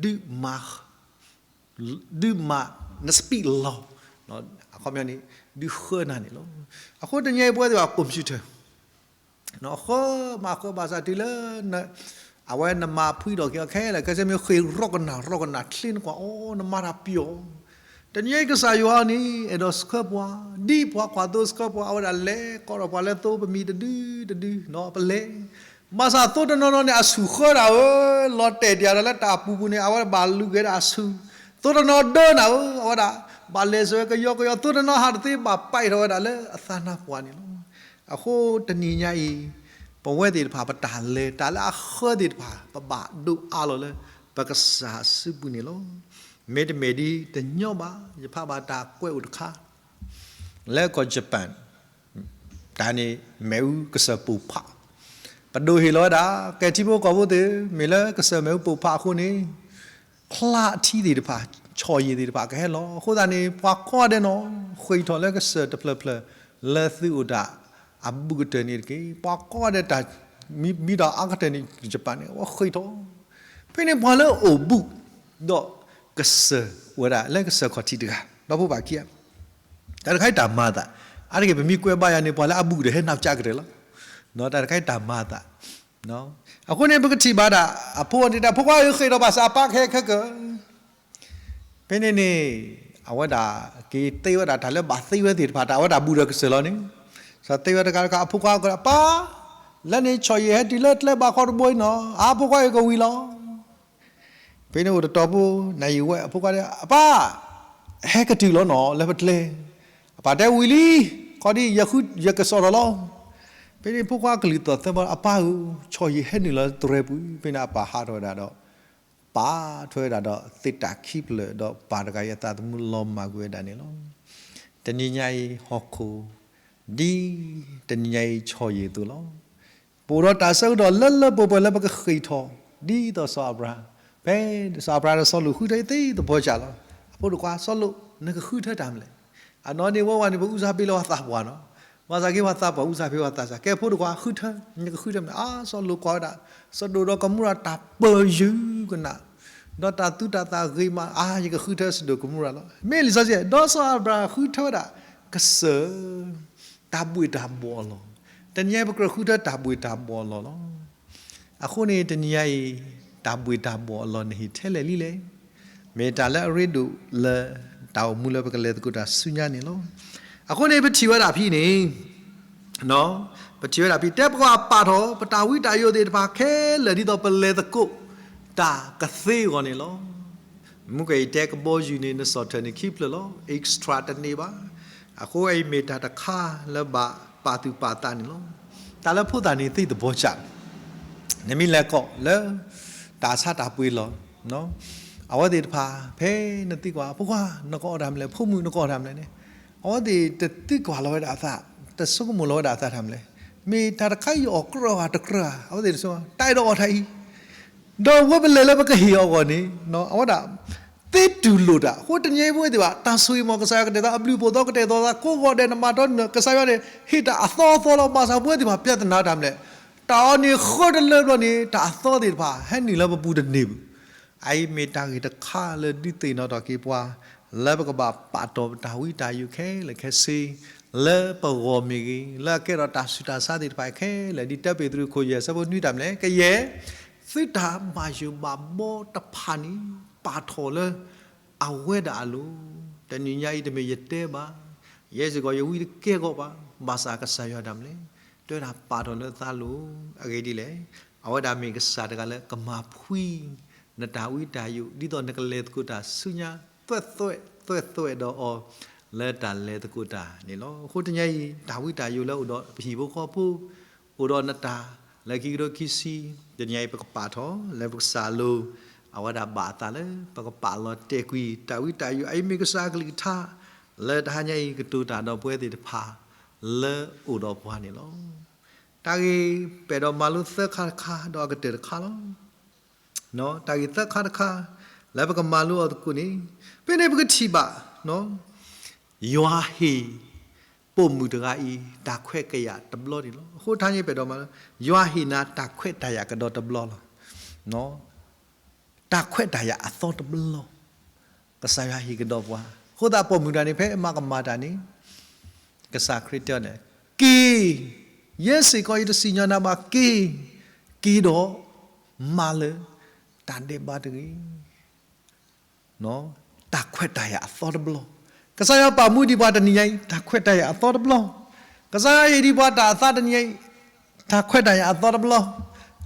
ဒုးမၤ ဒုးမၤ န speak လီၤ. အခီပညီန့ၣ် ဒုးဃၢနၤန့ၣ်လီၤ. အဃိတနံၤအံၤပဝဲသ့ၣ်ဘၣ်ကိးမုၢ်ဆူၣ်ထၢၣ် ဃၢမၤဃၢဘၣ်ဆၣ်တုၤလၢ အဝဲနမၤဖှံထီၣ်က့ၤအီၤခဲလၢာ် ခဲဆ့မ့ၢ်ဃ့ၢ်ရီကနၣ်ရီကနၣ်ချ့နကွၢ် အိ နမၤတၢ်ပျီၤ တနံၤအံၤကစၢ်ယွၤန့ၣ် အဲၣ်ဒိးဆှၢပှၤ ဒ်ပှၤကွၢ်သိဆှၢပှၤ အဝဲဒၣ်လဲၤကိးထီၣ်ပှၤလၢသိပမံၤတဒုတဒု ပလဲၤ ဘၣ်ဆၣ်သိတနီၤနီၤန့ၣ် အဆူၣ်ဃၢတၢ်ဧၢ, လီၤတဲာ်တ့ၢ်ဒီးလၢတၢ်ပူၤပူၤန့ၣ် အဝဲဘၣ်လူၤက့ၤဒၣ်အဆူၣ်, သိတနီၤဒၢနၤဧၢ, အဝဲဒၣ် ဘၣ်လဲၤစၢၤကယီကယီ သိတနီၤဟးတသ့ဘၣ်ပာ်ထီၣ်ဝဲဒၣ်လၢအသးနါပှၢ်န့ၣ်လီၤ. အဃိတနံၤညါအံၤ ပဝဲသ့ၣ်တဖၣ် ပတၢ်လဲၤတၢ်လၢအဃၢသ့ၣ်တဖၣ် ပဘၣ်ဒိးအးလီၤလၢ ပကစၢ်စုပူၤန့ၣ်လီၤ. မ့တမ့ၢ်ဒ်တညီဘၣ် ယဖးဘၣ်တၢ်ကွဲးအိၣ်တခါ လၢကီၢ် Japan တၢ်န့ၣ် မ့ၣ်အူကစၢၢ်ပိာ်ဖး, ပဒိၣ်ဟ့ၣ်လီၤဝဲဒၣ် ကဲထံဖိကီၢ်ဖိသ့ၣ် မ့ၢ်လၢကစၢၢ်မ့ၣ်အူပိာ်ဖးအဃိန့ၣ် ချါထံသ့ၣ်တဖၣ် ဆီၣ်ယံာ်သ့ၣ်တဖၣ်ကဟဲလီၤ. အဃိသတးန့ၣ် ပှၤကိးဂၤဒဲးနီၤ ဃ့ၢ်ထီၣ်လၢကစၢၢ်တဖျၢၣ်ဖျၢၣ် လၢသုအိၣ်တၢ်အဘူးကတၢၢ်န့ၣ်တက့ၢ်. ပှၤကိးဂၤဒဲးတၢ်မံဒီးအါကတၢၢ်န့ၣ် ယပၣ်န့ၣ် အဝဲဃ့ၢ်ထီၣ် ဖဲန့ၣ်ပှၤလၢအအိၣ်ဘူး ဒီးကစၢၢ်ဝဲဒၣ်လၢကစၢၢ်ခီၣ်ထံးတဂၤ ဒီဖိပၢ်ခံဂၤ တၢ်တခါအံၤတၢ်မၤအသး အါတက့ၢ်ပမ့ၢ်ကွဲးဘါယၤန့ၣ် ပှၤလၢအဘူးကတၢၢ်ဟဲနၢ်ကၠးကတၢၢ်လီၤ. တၢ်တခါအံၤတၢ်မၤအသး အဃိန့ၣ် ပကထံၣ်ဘၣ်ဒၣ် အဖိအန့ၣ် တၢ်ဖိခွါဧၢ ဃ့ၢ်ထီၣ်ဘၣ်စၢ်အပၢ်ခဲခဲကၢ ဖဲန့ၣ်န့ၣ် အဝဲဒၣ်က့ၤသ့ဝဲဒၣ်တၢ်လၢဘၣ်သ့ဝဲသ့ၣ်တဖၣ် တၢ်အဝဲဒၣ်ဘူးဒီးကစၢၢ်လီၤန့ၣ် စးသ့ဝဲတဂၤတဂၤ အဖိခွါက အပၢ် လၢန့ၣ်ဆီၣ်ယံာ်ဟဲတုၤလၢကျဲဘးခီတဘိအံၤနီၤ အဖိခွါအံၤကဝံၤလီၤ. ဖဲန့ၣ်အိၣ်တတီၤဖိ နၢ်ယံာ်ဝဲ အဖိခွါတဲ အပၢ် ဟဲကတုၤလီၤနီၤ လၢပကျဲ အပၢ်တဲဝံၤလံ ခီဒ်ယကစီၣ်ထီၣ်လီၤ. ဖဲန့ၣ်ဖိခွါကလုၢ်သီၣ်သၢဘီ အပၢ်ဧၢ ဆီၣ်ယံာ်ဟဲနုာ်လီၤလၢတြဲၤပူၤ ဖဲန့ၣ်အပၢ်ဟးထီၣ်ဝဲဒၣ်ဒီး ပာ်ထွဲဝဲဒၣ်ဒီးသ့ၣ်တၢ်ခံဖျၢၣ် ဒီးပၢ်တဂၤအံၤအသးသမူလီၤမၢ်ကွံာ်ဝဲဒၣ်န့ၣ်လီၤ. တနံၤညါအံၤဟီၣ်ခိၣ် ဒ်တနံၤညါအံၤဆီၣ်ယံာ်အသိးလီၤ. ပအိၣ်ဒီးတၢ်ဆၢကတီၢ်လၢလၢပှဲၤပှဲၤလၢပကဃ့ၢ်ထီၣ် ဒ်သိးစီၤအၤဘြၤဟၣ်, ဖဲစီၤအၤဘြၤဟၣ်ဒီးစီၤလိာ်ဃုထၢသ့သပှၢ်ကၢ်လီၤ. အဖိတခွါ စီၤလိာ် နကဃုထၢတၢ်မနုၤလဲၣ်. အနီၢ်န့ၣ်ဝဲဝဲန့ၣ် ပအူစၢ်ဖ့လၢပှၤသးပှၢ်နီၤ, ဘၣ်ဆၣ်က့ၤပှၤသးပှၢ်အူစၢ်ဖ့ပှၤသးစၢ် ကဲဖိတခွါ ဃုထၢ နကဃုထၢမနုၤလဲၣ်. အါ စီၤလိာ်ကွၢ်ဝဲဒၣ် စဒိၣ်ဒီးကမိရၤတၢ်ပၢၢ်ယုၢ်ကနၣ် ဒီးတၢ်သူတၢ်သၣ်ဂ့ၤမး အါ ယကဃုထၢစဒိၣ်ကမိရၤလီၤ. မ့ၢ်လံာ်စီဆှံ ဒီးစီၤအၤဘြၤဟၣ်ဃုထၢဝဲဒၣ် ကစၢၢ် တၢ်ဘှ့ၣ်တၢ်ဘှီၣ်အလီၢ်, တနံၤညါအံၤပကြၢးဃုထၢတၢ်ဘှ့ၣ်တၢ်ဘှီၣ်အလီၢ်လီၤ. အဃိန့ၣ် တနံၤညါအံၤ တၢ်ဘှ့ၣ်တၢ်ဘှီၣ်အလီၢ်နဟ့ၣ်ထဲလဲၣ်လံလဲၣ်. မ့ၢ်တၢ်လၢအရ့ဒိၣ်လၢ တၢ်အိၣ်မူလၢပကလဲၤသကိးတၢ်ဆူညါန့ၣ်လီၤ. အဃိန့ၣ် ပထံၣ်ဝဲဒၣ်ဖဲန့ၣ် ပထံၣ်ဝဲဒၣ်ဖဲ တဲပကဘၣ်ပာ်ထီၣ် ပတၢ်ဝံတၢ်ယိာ်သ့ၣ်တဖၣ်ခဲလၢာ် ဒ်သိးပလဲၤသကိးတၢ်ကသ့အဂီၢ်န့ၣ်လီၤ. မုၢ်ကယံာ်တဲကဘီယူၤန့ၣ် နဆီၣ်ထွဲန့ၣ်ခံဖျၢၣ်လီၤ. extra တန့ၢ်ဘၣ်. အဃိအံၤမ့ၢ်တၢ်တခါလၢဘၣ်ပာ်သူၣ်ပာ်သးန့ၣ်လီၤ. တၢ်လၢဖိသၣ်န့ၣ်သ့သဘီကၢ် နမ့ၢ်လဲၤကိးလၢ တၢ်ဆါတၢ်ပှ့ၤလီၤ အဝဲသ့ၣ်တဖၣ် ဖဲနသံကွၢ် ဖိခွါ နကအီၣ်တၢ်မနုၤလဲၣ် ဖိမုၣ်နကအီၣ်တၢ်မနုၤလဲၣ်န့ၣ် အဝဲသ့ၣ်တသံကွၢ်လီၤဝဲဒၣ်အသး တဆိကမိၣ်လီၤဝဲဒၣ်အသးတၢ်မနုၤလဲၣ်. မ့ၢ်တၢ်တခါအံၤအီၣ်ကြၢးဧါတကြၢးဧါ အဝဲသ့ၣ်တဆိကမိၣ် တၢ်အဲၣ်ဒိးအီၣ်တၢ်အံၤ ဒီးဝဲပလဲၤလၢပကဟ့ၣ်အီၤအဂီၢ်န့ၣ် အဝဲဒၣ် သ့တူၢ်လိာ်တၢ် အဃိတနံၤအံၤပဝဲသ့ၣ်ဘၣ် တၢ်ဆိၣ်ဂ့ၤမီၢ်ကစၢ်ယွၤကတဲာ်ကတီၤ အဘျုးအဖှိၣ်သီကတဲာ်ကတီၤသးကိးဂီၤဒဲး နမၤတီနၢၤ ကစၢ်ယွၤန့ၣ် ဟ့ၣ်တၢ်အသီအသီလီၤ. ဘၣ်ဆၣ်ပဝဲသ့ၣ်တဖၣ် ပြဿနာ တၢ်မနုၤလဲၣ် တၢ်အီၣ်န့ၣ်ဃၢတလၢဘျီန့ၣ် တၢ်အသီသ့ၣ်တဖၣ် ဟဲနုာ်လၢပပူၤတန့ၢ်ဘၣ်. အအံၤမ့ၢ်တၢ်ဂ့ၢ်တခါလၢဒုးသ့ၣ်နီၣ်ထီၣ်က့ၤပှၤ လၢပကဘၣ်ပာ်တီၢ်ပတၢ်ဝံတၢ်ယိာ်ခဲလၢာ်ခဲဆ့ လၢပဂီၢ်မ့ၢ်ဂ့ၤ လၢအကဲထီၣ်တၢ်ဆူးတၢ်ဆါသ့ၣ်တဖၣ်ခဲလၢာ် ဒ်တၢပ့းတရူးခိၣ်ယဲၢ်ဆၢဖိနွံတၢ်မနုၤလဲၣ် ကယဲၢ် သုတၢ်ဘၣ်ယိၣ်ဘၣ်ဘီတဖၣ်န့ၣ် ပာ်ထီၣ်လၢ အဝဲဒၣ်အလိၤ. တနံၤညါအံၤတမ့ၢ်ယတဲဘၣ်, ယဲစ့ၢ်ကီးယဝံတကဲကီးဘၣ်, ဘၣ်ဆၣ်ကစၢ်ယွၤတၢ်မနုၤလဲၣ် တဲဝဲဒၣ်ပာ်ထီၣ်လၢသးလိၤ. အဂ့ၢ်ဒ်လဲၣ်, အဝဲဒၣ်မ့ၢ်ကစၢ်တဂၤလၢကမၤဖှံ နတၢ်ဝံတၢ်ယိာ် ဒ်သိးနကလဲၤသကိးတၢ်ဆူညါ သွဲၣ်သွဲၣ် သွဲၣ်သွဲၣ်ဒီးအီၤ လၢတၢ်လဲၤသကိးတၢ်န့ၣ်လီၤ. အဃိတနံၤညါအံၤ တၢ်ဝံတၢ်ယိာ်လၢအိၣ်ဒီးပဟံၣ်ဖိဃီဖိ အိၣ်ဒီးနတၢ် လၢခံကထိခံဆံ တနံၤညါအံၤ ပကပာ်ထီၣ်လၢပကစၢ်အလိၤ, အဝဲဒၣ်ဘၣ်အသးလၢ ပကပာ်လီၤတဲာ်ကွံာ် တၢ်ဝံတၢ်ယိာ် အအံၤမ့ၢ်ကစၢ်အကလုၢ်ကထါ လၢတဟါညါအံၤ ကတိၤတၢ်ဒီးပဝဲသ့ၣ်တဖၣ် လၢအိၣ်ဒီးပှၤန့ၣ်လီၤ. တၢ်ဂ့ၢ်ပအဲၣ်ဒိးမၤလိသၢခါတခါ ဒီးအကတၢၢ်တခါလီၤ. တၢ်ဂ့ၢ်သၢခါတခါ လၢပကမၤလိအီၤသကိးန့ၣ်, ဖဲန့ၣ်ပကထံၣ်ဘၣ် ယွၤဟ့ၣ် ပိာ်မုၣ်တဂၤအံၤ တၢ်ခွဲးတၢ်ယာ်တဘျီန့ၣ်လီၤ. အဃိတဟါညါပအဲၣ်ဒိးမၤလိ, ယွၤဟ့ၣ်နၤတၢ်ခွဲးတၢ်ယာ်ကဒီးတဘျီလီၤ. တၢ်ခွဲးတၢ်ယာ်အသီတဘျီ ကစၢ်ယွၤဟ့ၣ်ကဒီးပှၤ, အဃိသတးပိာ်မုၣ်တဂၤန့ၣ် ဖဲအမၤကမၣ်တၢ်န့ၣ် ကစၢ်ခရံာ်တဲန့ၣ်, က့ၤ, ယဲစ့ၢ်ကီးယတစံၣ်ညီၣ်နၤဘၣ်, က့ၤ, က့ၤဒီးမၤလၢတၢ်ဒဲးဘးတဂ့ၤ. တၢ်ခွဲးတၢ်ယာ်အသီတဘျီ, ကစၢ်ယွၤပာ်မူဒံးပှၤတနံၤညါအံၤ တၢ်ခွဲးတၢ်ယာ်အသီတဘျီ, ကစၢ်ယွၤဟ့ၣ်ဒံးပှၤတၢ်အသီတနံၤညါအံၤ တၢ်ခွဲးတၢ်ယာ်အသီတဘျီ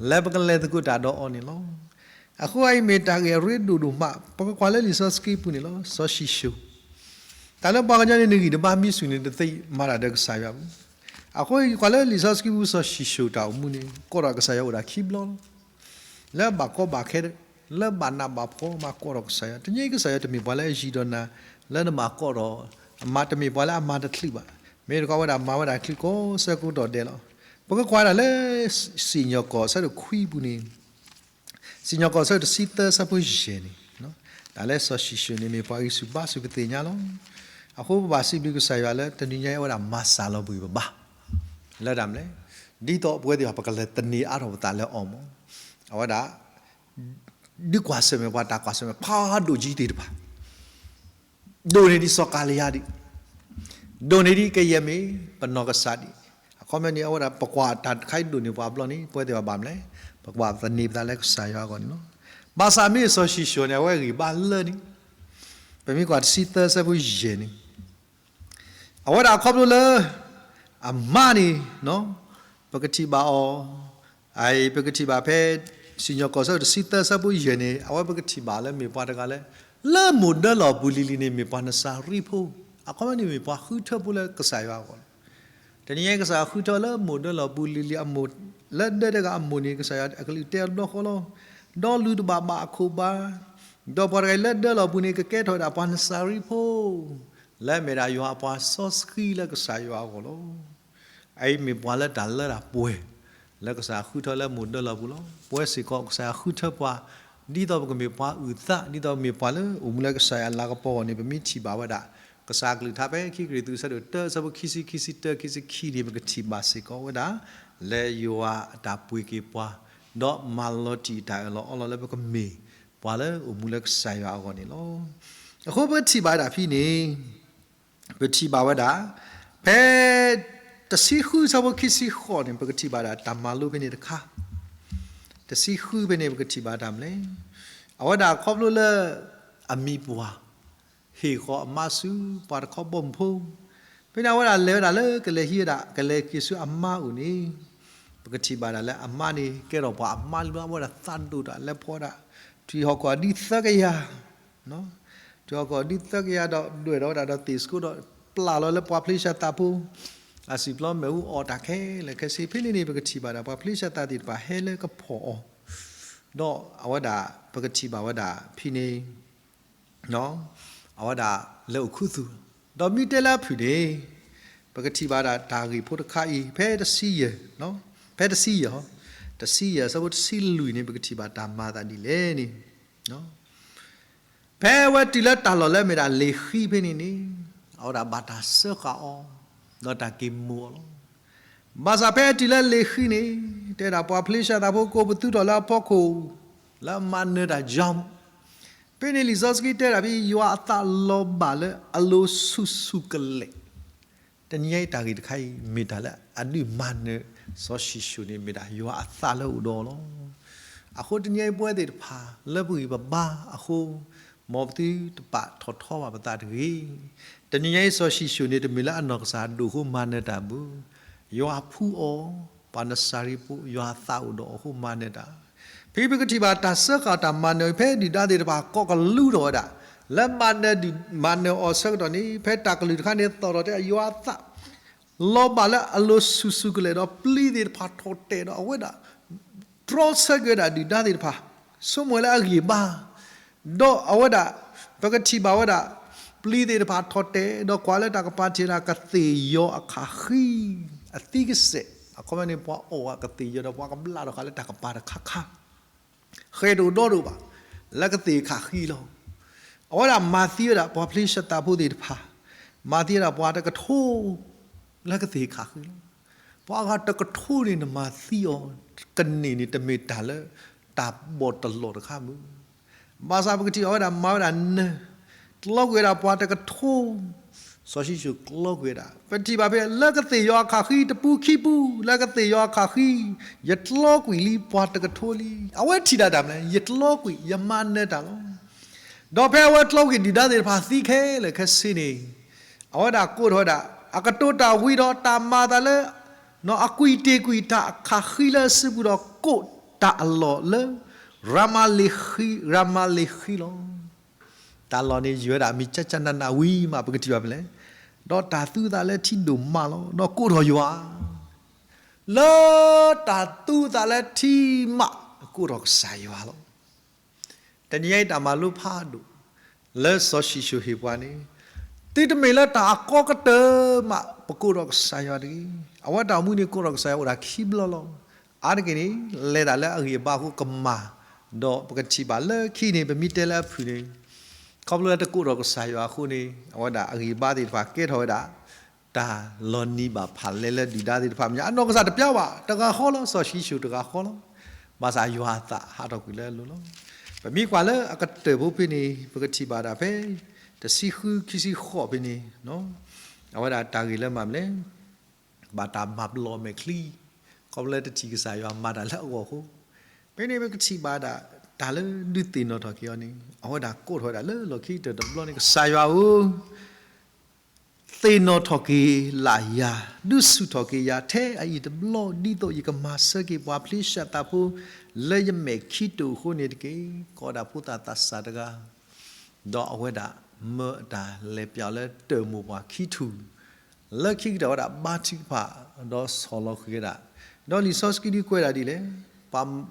လၢပကလဲၤသကိးတၢ်ဒီးအီၤန့ၣ်လီၤ. အဃိအအံၤမ့ၢ်တၢ်ဂ့ၢ်အရ့ဒိၣ်ဒိၣ်မး, ပကကွၢ်လၢလံာ်စီဆှံပူၤန့ၣ်လီၤ. စီၤၡံၣ်ၡိၣ်, တၢ်လၢပှၤကညီန့ၣ် နဂံၢ်တဘါမံဆူၣ်န့ၣ် တသ့မၤတၢ်ဒီးကစၢ်ယွၤဘၣ်. အဃိကွၢ်လၢလံာ်စီဆှံပူၤ စီၤၡံၣ်ၡိၣ်တၢ်အိၣ်မူန့ၣ် ကိးထီၣ်ကစၢ်ယွၤအိၣ်ဒၣ်ခံဘျီလီၤ. လၢဘၣ်ကီဘၣ်ခဲ, လၢဘၣ်နးဘၣ်ဖှီၣ်မၤကိးထီၣ်ကစၢ်ယွၤ, တနံၤအံၤကစၢ်ယွၤတမ့ၢ်ပှၤလၢအယံၤဒီးနၤ လၢနမၤကိးထီၣ်, အမၤတမ့ၢ်ပှၤလၢအမၤတချုးဘၣ်. မ့ၢ်တခီဝဲဒၣ်မၤဝဲဒၣ်ချုးကိးဆၢကိးကတီၢ်ဒဲးလီၤ. ပကကွၢ်ဒၣ်လၢ စံၣ်ညီၣ်ကွီၢ်အဆၢဒိၣ်ခွံပူၤန့ၣ်, စံၣ်ညီၣ်ကွီၢ်အဆၢဒိၣ်တဆံသၢအဆၢဖိယဲၢ်န့ၣ်, တၢ်လၢစီၤၡံၣ်ၡိၣ်န့ၣ် မ့ၢ်ပှၤဂံၢ်ဆူၣ်ဘါဆူၣ်ပသ့ၣ်ညါလီၤ. အဃိပဘၣ်စံးဘျုးကစၢ်ယွၤလၢတနံၤညါအံၤ အဝဲဒၣ်မၤစၢ်လီၤကွံာ်ပဘၣ် လၢတၢ်မနုၤလဲၣ်, ဒ်သိးပဝဲသ့ၣ်တဖၣ် ပကလဲၤသန့ၤအါထီၣ်ပသးလၢအီၤမး. အဝဲဒၣ် ဒုးကွၢ်ဆၢၣ်မဲာ်ပှၤ တၢ်ကွၢ်ဆၢၣ်မဲာ်ဖးဒိၣ်ကံသ့ၣ်တဖၣ် ဒိၣ်န့ၢ်ဒံးစီၤကၤလံယၤဒံး, ဒိၣ်န့ၢ်ဒံးကယဲၢ်မ့ၢ်ပနီၢ်ကစၢ်ဒံး. အခီပညီန့ၣ် အဝဲဒၣ်ပကွၢ်တၢ်တခါအံၤဒိၣ်န့ၢ်ပှၤဘျီန့ၣ် ပဝဲသ့ၣ်တဖၣ်ဘၣ်မနုၤလဲၣ်, ပကဘၣ်သန့ၤပသးလၢကစၢ်ယွၤအဂီၢ်န့ၣ်လီၤ. ဘၣ်ဆၣ်မ့ၢ်စီၤၡံၣ်ၡိၣ်န့ၣ် အဝဲဂံၢ်ဘါလၢန့ၣ်, ပမ့ၢ်ကွၢ်တဆံသၢအဆၢဖိယဲၢ်န့ၣ် အဝဲဒၣ်ခီဖျိလၢ အမါန့ၣ် ပကထံၣ်ဘၣ်အီၤ, အအံၤပကထံၣ်ဘၣ်ဖဲ စံၣ်ညီၣ်ကွီၢ်အဆၢဒိၣ်တဆံသၢအဆၢဖိယဲၢ်န့ၣ် အဝဲပကထံၣ်ဘၣ်လၢမ့ၢ်ပှၤတဂၤလၢ လၢမိၢ်ဒၢလီၢ်ပူၤလံၤလံၤန့ၣ် မ့ၢ်ပှၤနစၤရံဖိ, အခီပညီန့ၣ်မ့ၢ်ပှၤဃုထၢဖိလၢကစၢ်ယွၤအဂီၢ်လီၤ. တနံၤညါအံၤကစၢ်ယွၤဃုထၢလၢမိၢ်ဒၢလီၢ်ပူၤလံၤလံၤအမိၢ်, လၢဒၢးတဂၤအမိၢ်န့ၣ် ကစၢ်ယွၤအကလုၢ်တဲအီၤတဘျီဃီလီၤ. ဒီးလူၤတဘၣ်ဘၣ်အခိၣ်ဘၣ်, ဒီးပှၤတဂၤအံၤလၢဒၢးလီၢ်ပူၤန့ၣ် ကကဲထီၣ်ဝဲဒၣ်ပှၤနစၤရံဖိ လၢအမ့ၢ်ဒၣ်ယွၤအပှၤစီဆှံလၢကစၢ်ယွၤအဂီၢ်လီၤ. အအံၤမ့ၢ်ပှၤလၢတၢ်လၢတၢ်ပှဲၤ လၢကစၢ်ယွၤဃုထၢလၢမိၢ်ဒၢလီၢ်ပူၤလီၤ. ပဝဲစ့ၢ်ကီးကစၢ်ယွၤဃုထၢပှၤ ဒ်သိးပကမ့ၢ်ပှၤအုၣ်သး, ဒ်သိးပမ့ၢ်ပှၤလၢအိၣ်မူလၢကစၢ်ယွၤအလၤကပီၤအဂီၢ်န့ၣ် ပမ့ၢ်ထံၣ်ဘၣ်ဝဲဒၣ် ကစၢ်အကလုၢ်ကထါဖဲခံကရံၣ်သူးအဆၢဒိၣ်တၢအဆၢဖိခံဆံ, ခံဆံတၢ, ခံဆံခံန့ၣ် ပကထံၣ်ဘၣ်စ့ၢ်ကီးဝဲဒၣ် လၢယွၤအတၢ်ပှ့ၤက့ၤပှၤ ဒီးမၤလီၤတံၢ်တၢ်အၢၣ်လီၤအီလီၤလၢပကမ့ၢ်ပှၤလၢအိၣ်မူလၢကစၢ်ယွၤအဂီၢ်န့ၣ်လီၤ. အဃိပထံၣ်ဘၣ်ဝဲဒၣ်ဖဲန့ၣ် ပထံၣ်ဘၣ်ဝဲဒၣ် ဖဲ တဆံဃုအဆၢဖိခံဆံဃိးန့ၣ် ပကထံၣ်ဘၣ်ဒၣ်တၢ်မၤလိဖဲန့ၣ်တခါ, တဆံဃုဖဲန့ၣ် ပကထံၣ်ဘၣ်တၢ်မနုၤလဲၣ်, အဝဲဒၣ်ခီဖျိလၢ အမံၤပှၢ် ဟ့ၣ်ဃီၤအမါဆူပှၤတခီဘီမုၢ်ဖိ, ဖဲန့ၣ်အဝဲဒၣ်လဲၤဝဲဒၣ်လၢကလဲၤဟံးဝဲဒၣ် ကလဲၤက့ၤဆူအမါအိၣ်န့ၣ်, ပကထံၣ်ဘၣ်ဒၣ်လၢအမါန့ၣ် ကဲထီၣ်ပှၤအမါလံဘျီ အဝဲဒၣ်သးဒိၣ်တၢ်လဲၤဖီဒၣ် ထွံၣ်ဟီၣ်ခိၣ်အဒုသၢကယၤ ထွံၣ်ဟီၣ်ခိၣ်အဒုသၢကယၤဒီးဒွဲၣ်ထီၣ်ဝဲဒၣ်ဒီးသ့ၣ်စကိဒီး ပျၢ်လီၤလၢပှၤဖလ့ၡသးဖိ အစံာ်ပျီမ့ၣ်အူအီၣ်တၢ်ခဲလၢာ်ခဲဆ့ ဖဲန့ၣ်န့ၣ် ပကထံၣ်ဘၣ်ဒၣ်ပှၤဖလ့ၡသးသ့ၣ်တဖၣ်ဟဲလၢကဖီၣ်အီၤ, ဒီးအဝဲဒၣ် ပကထံၣ်ဘၣ်ဝဲဒၣ်ဖဲန့ၣ် အဝဲဒၣ်လဲၤအိၣ်ခူသူၣ်, ဒီးမ့ၢ်တဲလၢအဖုၣ်န့ၣ် ပကထံၣ်ဘၣ်ဒၣ်တၢ်ဂ့ၢ်ဖိတခါအံၤ ဖဲတဆံယဲၢ်, ဖဲတဆံယဲၢ်, တဆံယဲၢ်အဆၢဖိတဆံလွံၢ်န့ၣ် ပကထံၣ်ဘၣ်တၢ်မၤအသးဒ်လဲၣ်န့ၣ် ဖဲအဝဲတုၤလၢတၢ်လီၢ်လၢအမ့ၢ်ဒၣ်လ့ၤဃံဖဲန့ၣ်န့ၣ် အဝဲဒၣ်ဘၣ်တၢ်စၢဃာ်အီၤ, ဒီးတၢ်က့ၤမိၢ်အီၤလီၤ. ဘၣ်ဆၣ်ဖဲအတုၤလၢလ့ၤဃံန့ၣ် တဲဒၣ်ပှၤဖလ့ၡသးဖိကိးပသူထီၣ်လၢအဖီခိၣ် လၢအမၤနၢၤတၢ်ယၤမး, ဖဲန့ၣ်လံာ်စီဆှံတဲဒၣ်ဖဲ ယွၤအသးလီၤဘၣ်လၢအလိၤဆူၣ်ဆူၣ်ကလဲာ် တနံၤညါအံၤတၢ်ဂ့ၢ်တခါအံၤ မ့ၢ်တၢ်လၢအဒုးမၤနၢၤစီၤၡံၣ်ၡိၣ်န့ၣ် မ့ၢ်ဒၣ်ယွၤအသးလၢအအိၣ်ဒီးအီၤလီၤ. အဃိတနံၤညါအံၤပဝဲသ့ၣ်တဖၣ် လၢပဂံၢ်ပဘါအဃိ မ်ပသုတပာ်ထီၣ်ထီဘၣ်ပသးတဂ့ၤ. တနံၤညါအံၤစီၤၡံၣ်ၡိၣ်န့ၣ် တမ့ၢ်လၢအနီၢ်ကစၢ်ဒိၣ်အဃိမၤနၢၤတၢ်ဘၣ်, ယွၤဖှူအီၤ, ပှၤနစၤရံဖိ ယွၤအသးအိၣ်ဒီးအီၤအဃိမၤနၢၤတၢ် ဖဲပကထံၣ်ဘၣ်တၢ်စၢဃာ်တၢ်မၤနၢၤ ဖဲဒုၣ်ဒါသ့ၣ်တဖၣ်ကိးကလူးထီၣ်ဝဲဒၣ်, လၢမၤနၢၤဒုၣ်မၤနၢၤအီၤဆၢကတီၢ်န့ၣ် ဖဲတၢ်ကလုၢ်တခါန့ၣ် သီၣ်ထီၣ်တဲယွၤအသး လီၤဘၣ်လၢအလိၤဆူၣ်ဆူၣ်ကလဲာ်ဒီး ပျံၤသ့ၣ်တဖၣ်ထီၣ်တဲာ်ဒီးအဝဲဒၣ် တြီဆၢက့ၤဝဲဒၣ်ဒုၣ်ဒါသ့ၣ်တဖၣ်, ဆိကမိၣ်လၢအဂံၢ်ဘါ, ဒီးအဝဲဒၣ် ပကထံၣ်ဘၣ်ဝဲဒၣ် ပျံၤသ့ၣ်တဖၣ်ထီၣ်တဲာ် ဒီးကွၢ်လၢတၢ်ကပၤထံၣ်ဝဲဒၣ်ကသ့ၣ်ယီၤအခးဃံ, အသံကစဲး, အခီပညီန့ၣ် ပှၤအီၣ်ဝဲကသ့ၣ်ယီၤဒီးပှၤကဘျးထီၣ်ဃာ်လၢတၢ်ကပၤတခါခါ ဃဲၤတအိၣ်ဒီးတအိၣ်ဘၣ်, လၢကသ့ၣ်ခးဃံလီၤ. အဝဲဒၣ်မၤသံဝဲဒၣ်ပှၤဖလ့ၡသးဖိသ့ၣ်တဖၣ်, မၤသံဝဲဒၣ်ပှၤတကထိ လၢကသ့ၣ်ခးဃံလီၤ. ပှၤအဂၤတကထိန့ၣ် နမၤသံအီၤ ကန့ၢ်န့ၣ် တမ့ၢ်တၢ်လၢတၢ်ဘီၣ်တလီၢ်တခါမုၢ်, ဘၣ်ဆၣ်ပကထံၣ်အီၤဝဲဒၣ်မၤဝဲဒၣ်နၢၤ, တလီကွံာ်ဝဲဒၣ်ပှၤတကထိ စီၤၡံၣ်စိၣ်ကျီကွံာ်ဝဲဒၣ်, ပထံၣ်ဘၣ်ဖဲ လၢကသ့ၣ်ယွၤအခးဃံတပူခံပူ, လၢကသ့ၣ်ယွၤအခးဃံ, ယကျီကွံာ်လံပှၤတကထိလံ. အဝဲထံၣ်ဒၣ်တၢ်မနုၤလဲၣ်, ယကျီကွံာ် ယမၤနၢၤတၢ်လီၤ. ဒီးဖဲအဝဲကျီကွံာ်ဒုၣ်ဒါသ့ၣ်တဖၣ်သံခဲလၢာ်ခဲဆ့န့ၣ်, အဝဲဒၣ်ကိးထီၣ်ဝဲဒၣ် အကတိၤတၢ်ဝံၤဒီးတၢ်မၤအသးလၢ အကွံာ်တ့ၢ်ကွံာ်တၢ်အခးဃံလၢအစုပူၤဒီးကိးတၢ်အလီၢ်လၢ ရၤမၤလ့ၣ်ဃံ, ရၤမၤလ့ၣ်ဃံလီၤ. တၢ်လီၢ်န့ၣ်ယုၢ်ဝဲဒၣ်မ့ၢ်ကၠၢ်ကၠၢ်နးနးဝံၤမး ပကထံၣ်ဘၣ်ဖဲလဲၣ်, ဒီးတၢ်သူအသးလၢထံဒိၣ်မးလီၤ. ဒီးကိးထီၣ်ယွၤ, လၢတၢ်သူအသးလၢထံမး ကိးထီၣ်ကစၢ်ယွၤလီၤ. တနံၤအံၤတၢ်မၤလိဖးဒိၣ် လၢစီၤၡံၣ်စိၣ်ဟ့ၣ်ပှၤန့ၣ်, သုတမ့ၢ်လၢတၢ်အကီကတၢၢ်မး ပကိးထီၣ်ကစၢ်ယွၤတဂ့ၤ. အဝဲတၢ်အိၣ်မူန့ၣ် ကိးထီၣ်ကစၢ်ယွၤအိၣ်ဒၣ်ခံဘျီလီၤ. အါတက့ၢ်န့ၣ် လဲၤတၢ်လၢအဂံၢ်အဘါအဃိကမၤ, ဒီးပကထံၣ်ဘၣ်လၢခံန့ၣ် ပမ့ၢ်တဲလၢအဖုၣ်န့ၣ်, ခီဖျိလၢတကိးထီၣ်ကစၢ်ယွၤအဃိန့ၣ် အဝဲဒၣ်အဂံၢ်အဘါသ့ၣ်တဖၣ်ကဲထီၣ်ဝဲဒၣ် တၢ်လီၤနံၤဘၣ်ဖးလဲလၢဒုၣ်ဒါသ့ၣ်တဖၣ်မ့ၢ်ညါ အနီၢ်ကစၢ်တပျါဘၣ်, တဂၤဃီလီၤ, စီၤၡံၣ်စိၣ်တဂၤဃီလီၤ. ဘၣ်ဆၣ်ယွၤအသးဟးထီၣ်ကွံာ်လၢအလိၤလီၤ. ပမ့ၢ်ကွၢ်လၢအကတၢၢ်ဖိဖဲန့ၣ် ပကထံၣ်ဘၣ်ဒၣ်ဖဲ တဆံဃု ခံဆံဃိးဖဲန့ၣ်, အဝဲဒၣ်တၢ်ဂ့ၢ်လၢမၤမနုၤလဲၣ်, ဘၣ်တၢ်မၤပလီၢ်မဲာ်ချံ, ခီဖျိလၢတထံၣ်ကစၢ်ယွၤမၤတၢ်လၢအဂီၢ်အဃိ, ဖဲန့ၣ်ပကထံၣ်ဘၣ်ဒၣ် တၢ်လၢဒုးသ့ၣ်နီၣ်ထီၣ်က့ၤအီၤန့ၣ် အဝဲဒၣ်ကိးထီၣ်ဝဲဒၣ်လၢလီၢ်ခံကတၢၢ်တဘျီန့ၣ် ကစၢ်ယွၤဧၢ သ့ၣ်နီၣ်ထီၣ်က့ၤလၢယၤ, ဒုးဆူၣ်ထီၣ်က့ၤယၤထဲအအံၤတဘျီ ဒ်သိးယကမၤဆၢက့ၤပှၤဖလ့ၡသးဖိ လၢယမဲာ်ချံတိၢ်အဃိန့ၣ်တက့ၢ်. ကီးဒၣ်ဖိသၣ်သးစၢ်တဂၤ, ဒီးအဝဲဒၣ်မၢအတၢ်လဲၤပျးလၢတၢၢ်မိၢ်ပှၢ်ခံထူၣ်, လၢခံကတၢၢ်ဝဲဒၣ်ဘါထုကဖၣ်, ဒီးဆီၣ်လီၤဃံၤဝဲဒၣ်, ဒီးလံာ်စီဆှံဒုးကွဲးဒၣ်ဒ်လဲၣ်,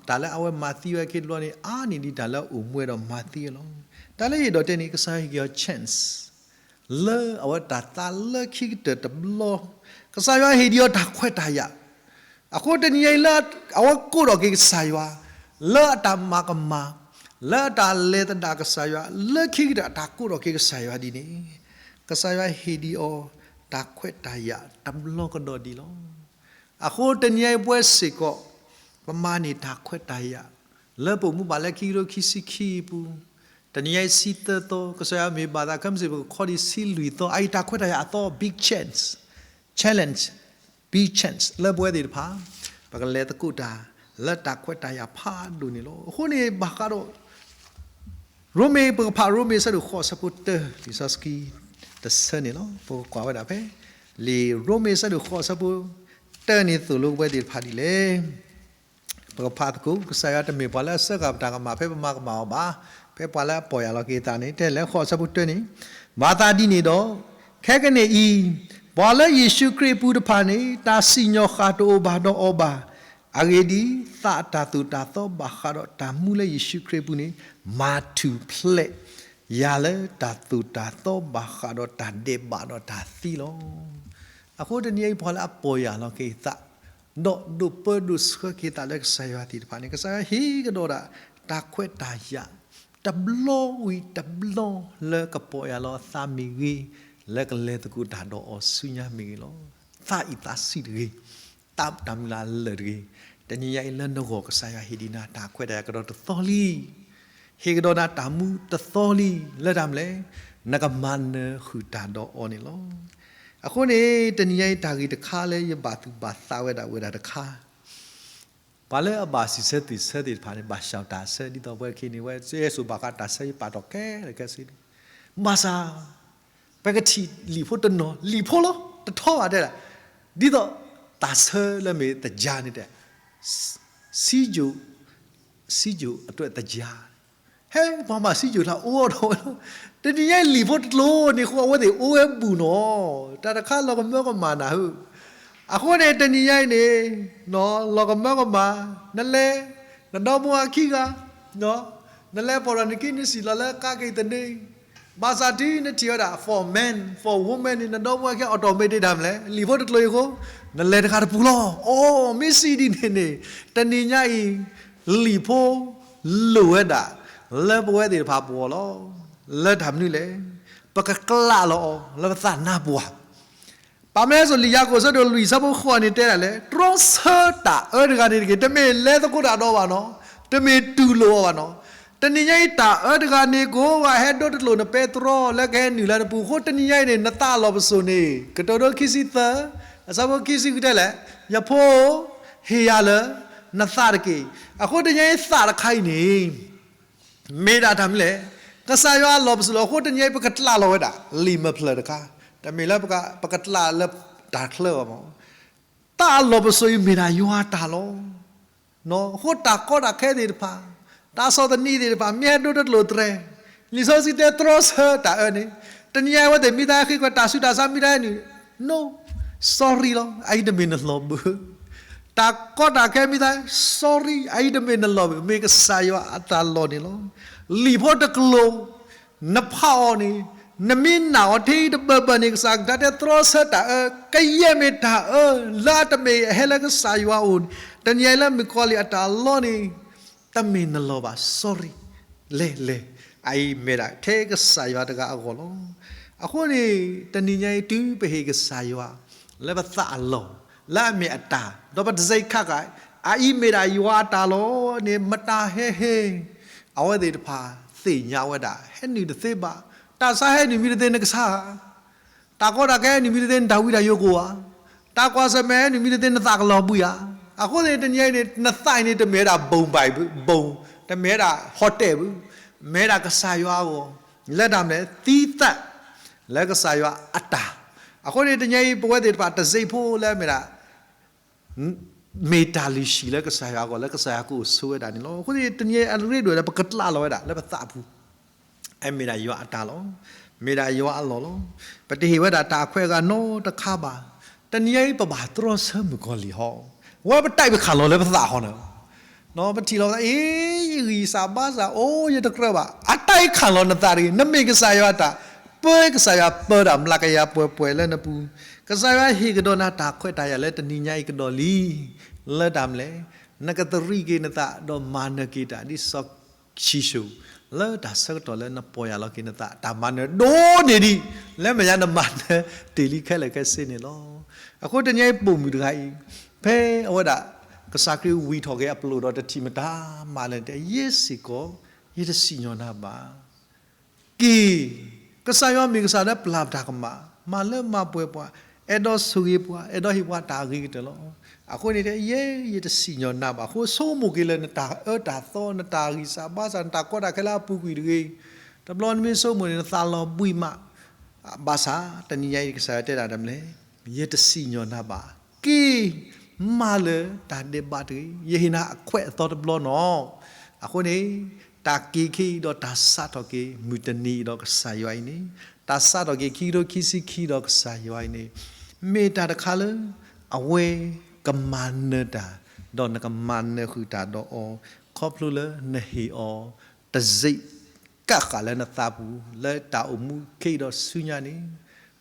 တၢ်လၢအဝဲမၤသံဝဲခံတဘျီန့ၣ် အါန့ၢ်ဒံးတၢ်လၢအအိၣ်မူဝဲဒီးမၤသံဝဲလီၤ. တၢ်လၢယအဲၣ်ဒိးတဲန့ၣ် ကစၢ်ယွၤဟ့ၣ်က့ၤအီၤ chance လၢအဝဲတၢ်သးလၢခံကတၢၢ်တဘျီ, ကစၢ်ယွၤဟ့ၣ်ဒံးအီၤတၢ်ခွဲးတၢ်ယာ်, အဃိတနံၤအံၤလၢအဝဲကိးထီၣ်က့ၤကစၢ်ယွၤ, လၢအတၢ်မၤကမၣ်, လၢအတၢ်လဲၤသဒၣ်ကစၢ်ယွၤ, လၢခံကတၢၢ်အတၢ်ကိးထီၣ်က့ၤကစၢ်ယွၤဒ်န့ၣ်, ကစၢ်ယွၤဟ့ၣ်ဒံးအီၤတၢ်ခွဲးတၢ်ယာ်တဘျီကဒီးဒံးလီၤ. အဃိတနံၤအံၤပဝဲစ့ၢ်ကီး, ပမၤန့ၢ်တၢ်ခွဲးတၢ်ယာ်, လၢပအိၣ်မူဘၣ်လၢခံကထိခံဆံခံအပူၤ, တနံၤအံၤဆံသၢသီ, ကစၢ်ယွၤမ့ၢ်ဘၣ်သးခဲမုၢ်ဆ့ၣ် ပကခီဒံးဆံလွံၢ်သီ, အအံၤတၢ်ခွဲးတၢ်ယာ်အသီ big chance, challenge, big chance လၢပဝဲသ့ၣ်တဖၣ်, ပကလဲၤသကိးတၢ်လၢတၢ်ခွဲးတၢ်ယာ်ဖးဒိၣ်န့ၣ်လီၤ. အဃိန့ၣ်ဘၣ်ဃးဒီး ရိမ့ၤ ပကဖးရိမ့ၤအဆၢဒိၣ်ဃိးအဆၢဖိတၢ လံာ်စီဆှံတဆၢန့ၣ်လီၤ. ပကကွၢ်ဝဲဒၣ်ဖဲ လံာ်ရိမ့ၤအဆၢဒိၣ်ဃိးအဆၢဖိတၢန့ၣ် သိၣ်လိပဝဲသ့ၣ်တဖၣ်ဒ်လဲၣ်. ပကဖးသကိး, ကစၢ်ယွၤတမ့ၢ်ပှၤလၢအစၢဃာ်ပတၢ်ကမၣ်ဖဲပမၤကမၣ်အီၤဘၣ်, ဖဲပှၤလၢအပီၢ်ယၢ်လီၤက့ၤအသးန့ၣ် တဲလၢဃိးအဆၢဖိတၢန့ၣ်, မၤသးဒ်န့ၣ်ဒီး, ခဲကနံၣ်အံၤ, ပှၤလၢယ့ၣ်ၡူးခရံာ်အပူၤတဖၣ်န့ၣ် တၢ်စံၣ်ညီၣ်ဃၣ်တအိၣ်ဘၣ်ဒီးအီၤဘၣ်. အဂ့ၢ်ဒ်အံၤ, သးအတၢ်သိၣ်တၢ်သီဘၣ်ဃးဒီးတၢ်မူလၢယ့ၣ်ၡူးခရံာ်အပူၤန့ၣ် မၤထူၣ်ဖျဲးယၤလၢတၢ်သိၣ်တၢ်သီဘၣ်ဃးဒီးတၢ်ဒဲးဘးဒီးတၢ်သံလီၤ. အဃိတနံၤအံၤ ပှၤလၢအပီၢ်ယၢ်လီၤက့ၤအသး, ဒီးဒိးပၢဒိးဆှၢက့ၤသးလၢကစၢ်ယွၤသ့ၣ်တဖၣ်န့ၣ် ကစၢ်ယွၤဟ့ၣ်ကဒီးဒၣ် တၢ်ခွဲးတၢ်ယာ် တဘျီဝံၤတဘျီလၢကပီၢ်ယၢ်လီၤအသးမ့ၢ်ဂ့ၤ, လၢကလဲၤသကိးတၢ်ဒီးအီၤဆူညါမ့ၢ်ဂ့ၤလီၤ. သးအံၤသးဆံးတဂ့ၤ, သးတၢ်မုၢ်လၢ်လၢာ်တဂ့ၤ, တနံၤညါအံၤလၢနဂီၢ်ကစၢ်ယွၤဟ့ၣ်ဒံးနၤတၢ်ခွဲးတၢ်ယာ်ကဒီးတသီလံ. ဟ့ၣ်ကဒီးနၤတၢ်မူတသီလံ, လၢတၢ်မနုၤလဲၣ်, နကမၤနၢၤဃုာ်တၢ်ဒီးအီၤန့ၣ်လီၤ. အဃိန့ၣ် တနံၤညါအံၤတၢ်ဂ့ၢ်တခါလၢယဘၣ်သူၣ်ဘၣ်သးဝဲဒၣ် ဝဲဒၣ်တခါ ပှၤလၢအဘၣ်စံးဆၢသ့ၣ်ဆၢသ့ၣ်တဖၣ်န့ၣ် ဘၣ်ဆှၢတၢ်ဆၢ ဒ်သိးပဝဲခံန့ၣ် ဝဲစ့ၢ်ကီးဘၣ်ဃးတၢ်ဆၢယပာ်ထီၣ်ခဲလၢာ်ခဲဆ့န့ၣ်, ဘၣ်ဆၣ် ပကထံၣ်လံာ်ဖိတနီၤ လံာ်ဖိလီၤ တထီဘၣ်တဲဒၣ်, ဒ်သိးတၢ်ဆၢလၢမ့ၢ်သကြားန့ၣ်တဲ စည်းစိမ်, စည်းစိမ်အတွက်သကြား, ဟဲ ပှၤမၤစံယိၤချၢအိၣ်ဒီးဝဲလီၤ. တနံၤညါအံၤလံာ်ဖိတကျိၤန့ၣ်အဃိ အဝဲသ့ၣ်အိၣ်ဝဲဘူၣ်နီၤ, တၢ်တခါလီၤကမၢကမၣ်နၤဧၢ. အဃိန့ၣ် တနံၤညါအံၤန့ၣ် လီၤကမၢကမၣ်, နလဲၤ, နဒီပုၢ်ဝဲၢ်ခံဂၤ, နလဲၤပိာ်ဒီးနခံနစံၣ်လီၤလၢကါက့ၤသန့, ဘၣ်ဆၣ်တုၤနထံၣ်ဝဲဒၣ် for man, for woman န့ၣ် နဒီပုၢ်ဝဲၢ်ခံ automatic တၢ်မနုၤလဲၣ်, လံာ်ဖိတကျိၤအံၤအဃိ နလဲၤတခါတပူၤလီၤ. အိ မ့ၢ်စံးဒ်န့ၣ်န့ၣ် တနံၤညါအံၤ လံာ်ဖိလိၣ်ဝဲဒၣ် လၢပဝဲသ့ၣ်တဖၣ်ပဂီၢ်လီၤ. လၢတၢ်မနုၤလဲၣ်, ပကကျးလီၤအီၤလၢပသးနါပှၢ်. ပမ့ၢ်စိာ်လံာ်ယၤကိာ်ဆၢဒိၣ်လွံၢ်ဆၢဖိဃိးန့ၣ်တဲဒၣ်လဲၣ်, တြီဆၢတၢ်အၢတဂၤန့ၣ်တက့ၢ်. တမ့ၢ်လဲၤသကိးတၢ်ဒီးဘၣ်နီၤ, တမ့ၢ်တူၢ်လိာ်အီၤဘၣ်နီၤ, တနံၤညါအံၤတၢ်အၢတဂၤန့ၣ် ကဟဲဒိတကျိာ်နပဲတြီလၢကဟဲနုာ်လၢနပူၤအဃိ တနံၤညါအံၤန့ၣ် နသးအလီၢ်ပစိာ်န့ၣ် ကတိၤဒိခံဆံသၢ အဆၢဖိခံဆံဃုတဲလဲၣ်, ယဖိဧၢ, ဟ့ၣ်ယၤလၢနသးတက့ၢ်. အဃိတနံၤညါအံၤသးတခါအံၤန့ၣ် မ့ၢ်ဒၣ်တၢ်မနုၤလဲၣ်, ကစၢ်ယွၤအလီၢ်ပစိာ်လီၤအဃိ တနံၤညါအံၤပကကျးလီၤဝဲဒၣ် လံာ်မၢဖျၢၣ်တခါ, တမ့ၢ်လၢပကကျးလၢတၢ်ချၢဘၣ်မး သးအလီၢ်ပစိာ်အံၤမ့ၢ်ဒၣ်ယွၤအတၢ်လီၤ. အဃိတၢ်ကီတၢ်ခဲသ့ၣ်တဖၣ်, တၢ်ဆီၣ်သနံးသ့ၣ်တဖၣ် မ့ၢ်ဟဲဒိတကျိာ်တြဲၤ, လံာ်စီဆှံတဲတြီဆၢတၢ်အၢန့ၣ်, တနံၤညါအံၤအဝဲသ့ၣ်မ့ၢ်တၢ်ဟဲဃ့ကွၢ်တၢ်ဆူးတၢ်ဆါမ့ၢ်တၢ်ဟဲနုာ်, no, sorry လီၤ, အအံၤတမ့ၢ်နလီၢ်ဘၣ်. တၢ်ကီတၢ်ခဲမ့ၢ်တၢ် sorry အအံၤတမ့ၢ်နလီၢ်ဘၣ်, မ့ၢ်ကစၢ်ယွၤအတၢ်လီၢ်န့ၣ်လီၤ. လံာ်ဖိတကျိာ် နဖးအီၤန့ၣ် နမ့ၢ်နာ်အီၤထဲအံၤတဘၢဘၢန့ၣ် ကစၢ်ကတဲတြီဆၢတၢ်အၢ, ကယဲၢ်မ့ၢ်တၢ်အၢ လၢအတမ့ၢ်အဟဲလၢကစၢ်ယွၤအအိၣ်န့ၣ်, တနံၤညါအံၤလၢမုၣ်ကီၤလံၢ်အတၢ်လီၢ်န့ၣ် တမ့ၢ်နလီၢ်ဘၣ် sorry, လဲၤလဲၤ, အအံၤမ့ၢ်ဒၣ်ထဲကစၢ်ယွၤတဂၤအဂီၢ်လီၤ. အဃိန့ၣ် တနံၤညါအံၤတုၤပဟ့ၣ်ကစၢ်ယွၤ လၢပသးအလီၢ် လၢအမ့ၢ်အတၢ် ဒီးပတစဲးခးဂၤ အအံၤမ့ၢ်ဒၣ်ယွၤအတၢ်လီၢ်န့ၣ် မတၤဟဲဟ့ၣ်, အဝဲသ့ၣ်တဖၣ်သ့ၣ်ညါဝဲဒၣ် ဟဲနုာ်တသ့ဘၣ်, တၢ်ဆါဟဲနုာ်မံတသ့နကဆါ တၢ်ကီတၢ်ခဲနုာ်မံတသ့နတၢ်ဝံတၢ်ယိာ်ကအိၣ်ဧါ, တၢ်ကွၢ်ဆၢၣ်မဲာ်နုာ်မံတသ့နသးကလီၤဘှံးဧါ. အဃိန့ၣ် တနံၤအံၤန့ၣ် နသးအံၤန့ၣ် တမ့ၢ်ဝဲဒၣ်ဘီၣ်ဘၣ်ဘီၣ်, တမ့ၢ်ဝဲဒၣ် hotel ဘၣ်, မ့ၢ်ဝဲဒၣ်ကစၢ်ယွၤအဂီၢ်, လၢတၢ်မနုၤလဲၣ် သံသး လၢကစၢ်ယွၤအတၢ်. အဃိန့ၣ် တနံၤအံၤ ပဝဲသ့ၣ်တဖၣ်တစဲးဖိလၢမ့ၢ်ဒၣ် မ့ၢ်တၢ်လုၢ်ဟံၣ်လၢကစၢ်ယွၤအဂီၢ် လၢကစၢ်ယွၤကအိၣ်ဆိးဝဲဒၣ်န့ၣ်လီၤ. အဃိန့ၣ် တနံၤအံၤအရ့ဒိၣ်ဒီး ပကကျးလီၤဝဲဒၣ်လၢပသးပူၤ, အမ့ၢ်ဒၣ်ယွၤအတၢ်လီၤ, မ့ၢ်ဒၣ်ယွၤအလီၢ်လီၤ. ပတဟ့ၣ်ဝဲဒၣ်တၢ်အခွဲးအဂၤနီတခါဘၣ်. တနံၤအံၤပဘၣ်တြီဆၢမုၣ်ကီၤလံၢ်ဟီ, ဝဲပတၢ်အံၤပခးလီၤလၢပသးဟီန့ၣ်, ပထံၣ်လီၤသး အ့ ယဂံၢ်စၢ်ဘါစၢ် အိၣ်ယတကြၢးဘၣ်. အတၢ်အံၤခးလီၤနသးတဂ့ၤ, နမ့ၢ်ကစၢ်ယွၤအတၢ်, ပၢကစၢ်ယွၤပၢတၢ်မျးကယၤပှဲၤပှဲၤလၢနပူၤ, ကစၢ်ယွၤဟ့ၣ်ကဒီးနၤတၢ်ခွဲးတၢ်ယာ်လၢတနံၤညါအံၤကဒီးလံ. လၢတၢ်မနုၤလဲၣ်, နကသရံးက့ၤနသးဒီးမၤနၢၤက့ၤတၢ်ဒ်စီၤၡံၣ်စိၣ်, လၢတၢ်ဆၢကတီၢ်လၢနပီၢ်ယၢ်လီၤက့ၤနသး တၢ်မၤနၢၤဒိၣ်န့ၢ်ဒံး, လၢမဲာ်ညါနမၤနၢၤတ့ၢ်လံခဲလၢာ်ခဲဆ့န့ၣ်လီၤ. အဃိတနံၤအံၤပိာ်မုၣ်တဂၤအံၤ, ဖဲအဝဲဒၣ် ကစၢ်ခရံာ်ဝံၤထီၣ်က့ၤအပျိာ်ဒီးတထံၣ်မတၤမၤလၢၤတဲ ယဲစ့ၢ်ကီး ယတစံၣ်ညီၣ်နၤဘၣ်. က့ၤ, ကစၢ်ယွၤမ့ၢ်ကစၢ်လၢပျၢ်တၢ်ကမၣ်, မၤလၢမၤပှဲၤပှၤ, အဲၣ်ဒိးဆိၣ်ဂ့ၤပှၤ, အဲၣ်ဒိးဟ့ၣ်ပှၤတၢ်အဂ့ၤကတၢၢ်လီၤ. အဃိန့ၣ်တဲ ယဲယတစံၣ်ညီၣ်နၤဘၣ်. အဃိဆိကမိၣ်က့ၤလၢနတၢ်အၢတၢ်သီ နတၢ်ဂံၢ်စၢ်ဘါစၢ် နတၢ်ကီတၢ်ခဲလၢအပူၤကွံာ်တဂ့ၤ. တဘျီနမ့ၢ်ဆိကမိၣ်န့ၣ် နသးလီၤဘှံးမး, ဘၣ်ဆၣ် တနံၤညါအံၤကစၢ်ယွၤတဲဒၣ်တၢ်မနုၤလဲၣ်, ယတစံၣ်ညီၣ်နၤဘၣ်. က့ၤ, မၤလၢတၢ်ဒဲးဘးတဂ့ၤ. ယဟ့ၣ်နၤအခွဲးအသီတဘျီနီၤ. အဃိန့ၣ် တၢ်က့ၤခ့အံၤဒီးတၢ်စးထီၣ်က့ၤ မုၢ်တနံၤအံၤဒီးကစၢ်ယွၤအံၤန့ၣ်, တၢ်စးထီၣ်က့ၤခံကထိခံဆံခံဒီးကစၢ်ယွၤအံၤန့ၣ်, မ့ၢ်တၢ်တခါလၢ အဝဲကမၤနၢၤတၢ်, ဒီးနကမၤနၢၤဃုာ်တၢ်ဒီးအီၤ, ခီဖျိလၢနဟ့ၣ်အီၤ တစဲး ကးဃာ်လၢနသးပူၤ လၢတၢ်အိၣ်မူခဲအံၤဒီးဆူညါန့ၣ်,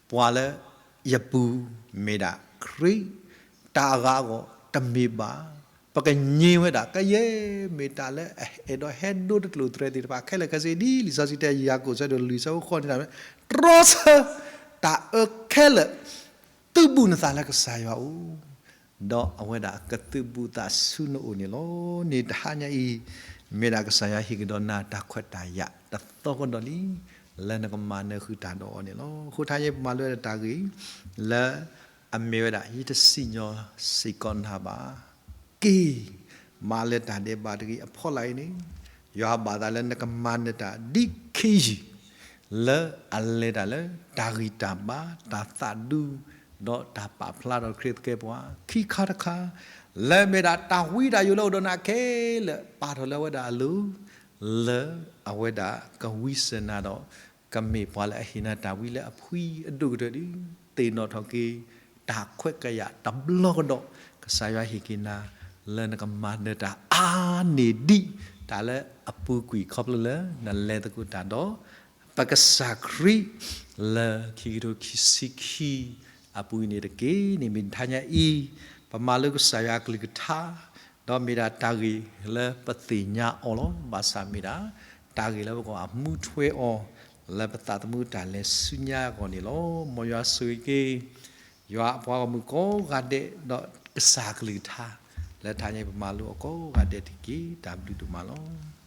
ပှၤလၢယပူၤမ့ၢ်ဒၣ်ခရံာ်, တၢ်အဂၤအဂီၢ်တမ့ၢ်ဘၣ်. ပကငြိမ်ဝဲဒၣ် ကယဲၢ်မ့ၢ်တၢ်လၢအအဲၣ်ဒိးဟဲဒိတကျိာ်တြဲၤသ့ၣ်တဖၣ်ခဲလၢာ်ခဲဆ့ ဒ်လံာ်စီဆှံတဲ ယၤကိာ်ဆၢဒိၣ်လွံၢ်ဆၢဖိဃိးန့ၣ် တြီဆၢတၢ်အၢခဲလၢာ် သုးဘူးနသးလၢကစၢ်ယွၤအအိၣ် ဒီးအဝဲဒၣ်ကသုးဘူးသးဆူနအိၣ်န့ၣ်လီၤ. န့ၣ်တဟါညါအံၤ မ့ၢ်ဒၣ်ကစၢ်ယွၤဟ့ၣ်ကဒီးနၤတၢ်ခွဲးတၢ်ယာ်တသီကဒီးလံ, လၢနကမၤနၢၤဃုာ်တၢ်ဒီးအီၤန့ၣ်လီၤ. အဃိတဟါညါအံၤပမၤလိဝဲဒၣ်တၢ်ဂ့ၢ် လၢအမ့ၢ်ဝဲဒၣ် ယတစံၣ်ညီၣ်စ့ၢ်ကီးနၤဘၣ်. က့ၤ မၤလၢတၢ်ဒဲးဘးတဂ့ၤ. အဖီလာ်အံၤန့ၣ် ယွၤဘၣ်သးလၢနကမၤနၢၤတၢ်ဒ်ခ့ယုၢ် လၢအလဲၤတၢ်လၢတၢ်ဂံၢ်တၢ်ဘါ တၢ်သးဒူ ဒီးတၢ်ပာ်ဖျါထီၣ်ခရံာ်သကဲးပဝး ခံခါတခါ လၢအမ့ၢ်ဒၣ်တၢ်ဝံတၢ်ယိာ်လၢအိၣ်ဒီးနၤခဲလၢာ် ပာ်ထီၣ်လၢအဝဲဒၣ်အလိၤ လၢအဝဲဒၣ်ကဝံစၢၤနၤဒီး ကမ့ၢ်ပှၤလၢအဟ့ၣ်နၤတၢ်ဝံလၢအဖှံအဒိၣ်ကတၢၢ်ဒီး သ့ၣ်နီၣ်ထီၣ်က့ၤ တၢ်ခွဲးတၢ်ယာ်တဘျီကဒီး ကစၢ်ယွၤဟ့ၣ်က့ၤနၤ လၢနကမၤနၢၤတၢ်အါန့ၢ်ဒံး တၢ်လၢအပူၤကွံာ်ခီဖျိလၢနလဲၤသကိးတၢ်ဒီး ပကစၢ်ခရံာ် လၢခံကထိခံဆံခံအပူၤအံၤန့ၣ်တက့ၢ်. န့ၣ်မ့ၢ်တဟါညါအံၤ ပမၤလိကစၢ်ယွၤအကလုၢ်ကထါ ဒီးမ့ၢ်ဒၣ်တၢ်ဂ့ၢ်လၢပသ့ၣ်ညါအီၤလီၤ. ဘၣ်ဆၣ်မ့ၢ်ဒၣ် တၢ်ဂ့ၢ်လၢပကမူထွဲအီၤ လၢပသးသမူတၢ်လဲၤဆူညါအဂီၢ်န့ၣ်လီၤ. မ်ယွၤဆိၣ်ဂ့ၤက့ၤ ယွၤအပှၤဂီၢ်မုၢ်ကိးဂၤဒဲးဒီးကစၢ်အကလုၢ်ကထါ လၢတဟါညါအံၤပမၤလိအီၤကိးဂၤဒဲးတက့ၢ်. တၢ်ဘျုးဒိၣ်မးလီၤ.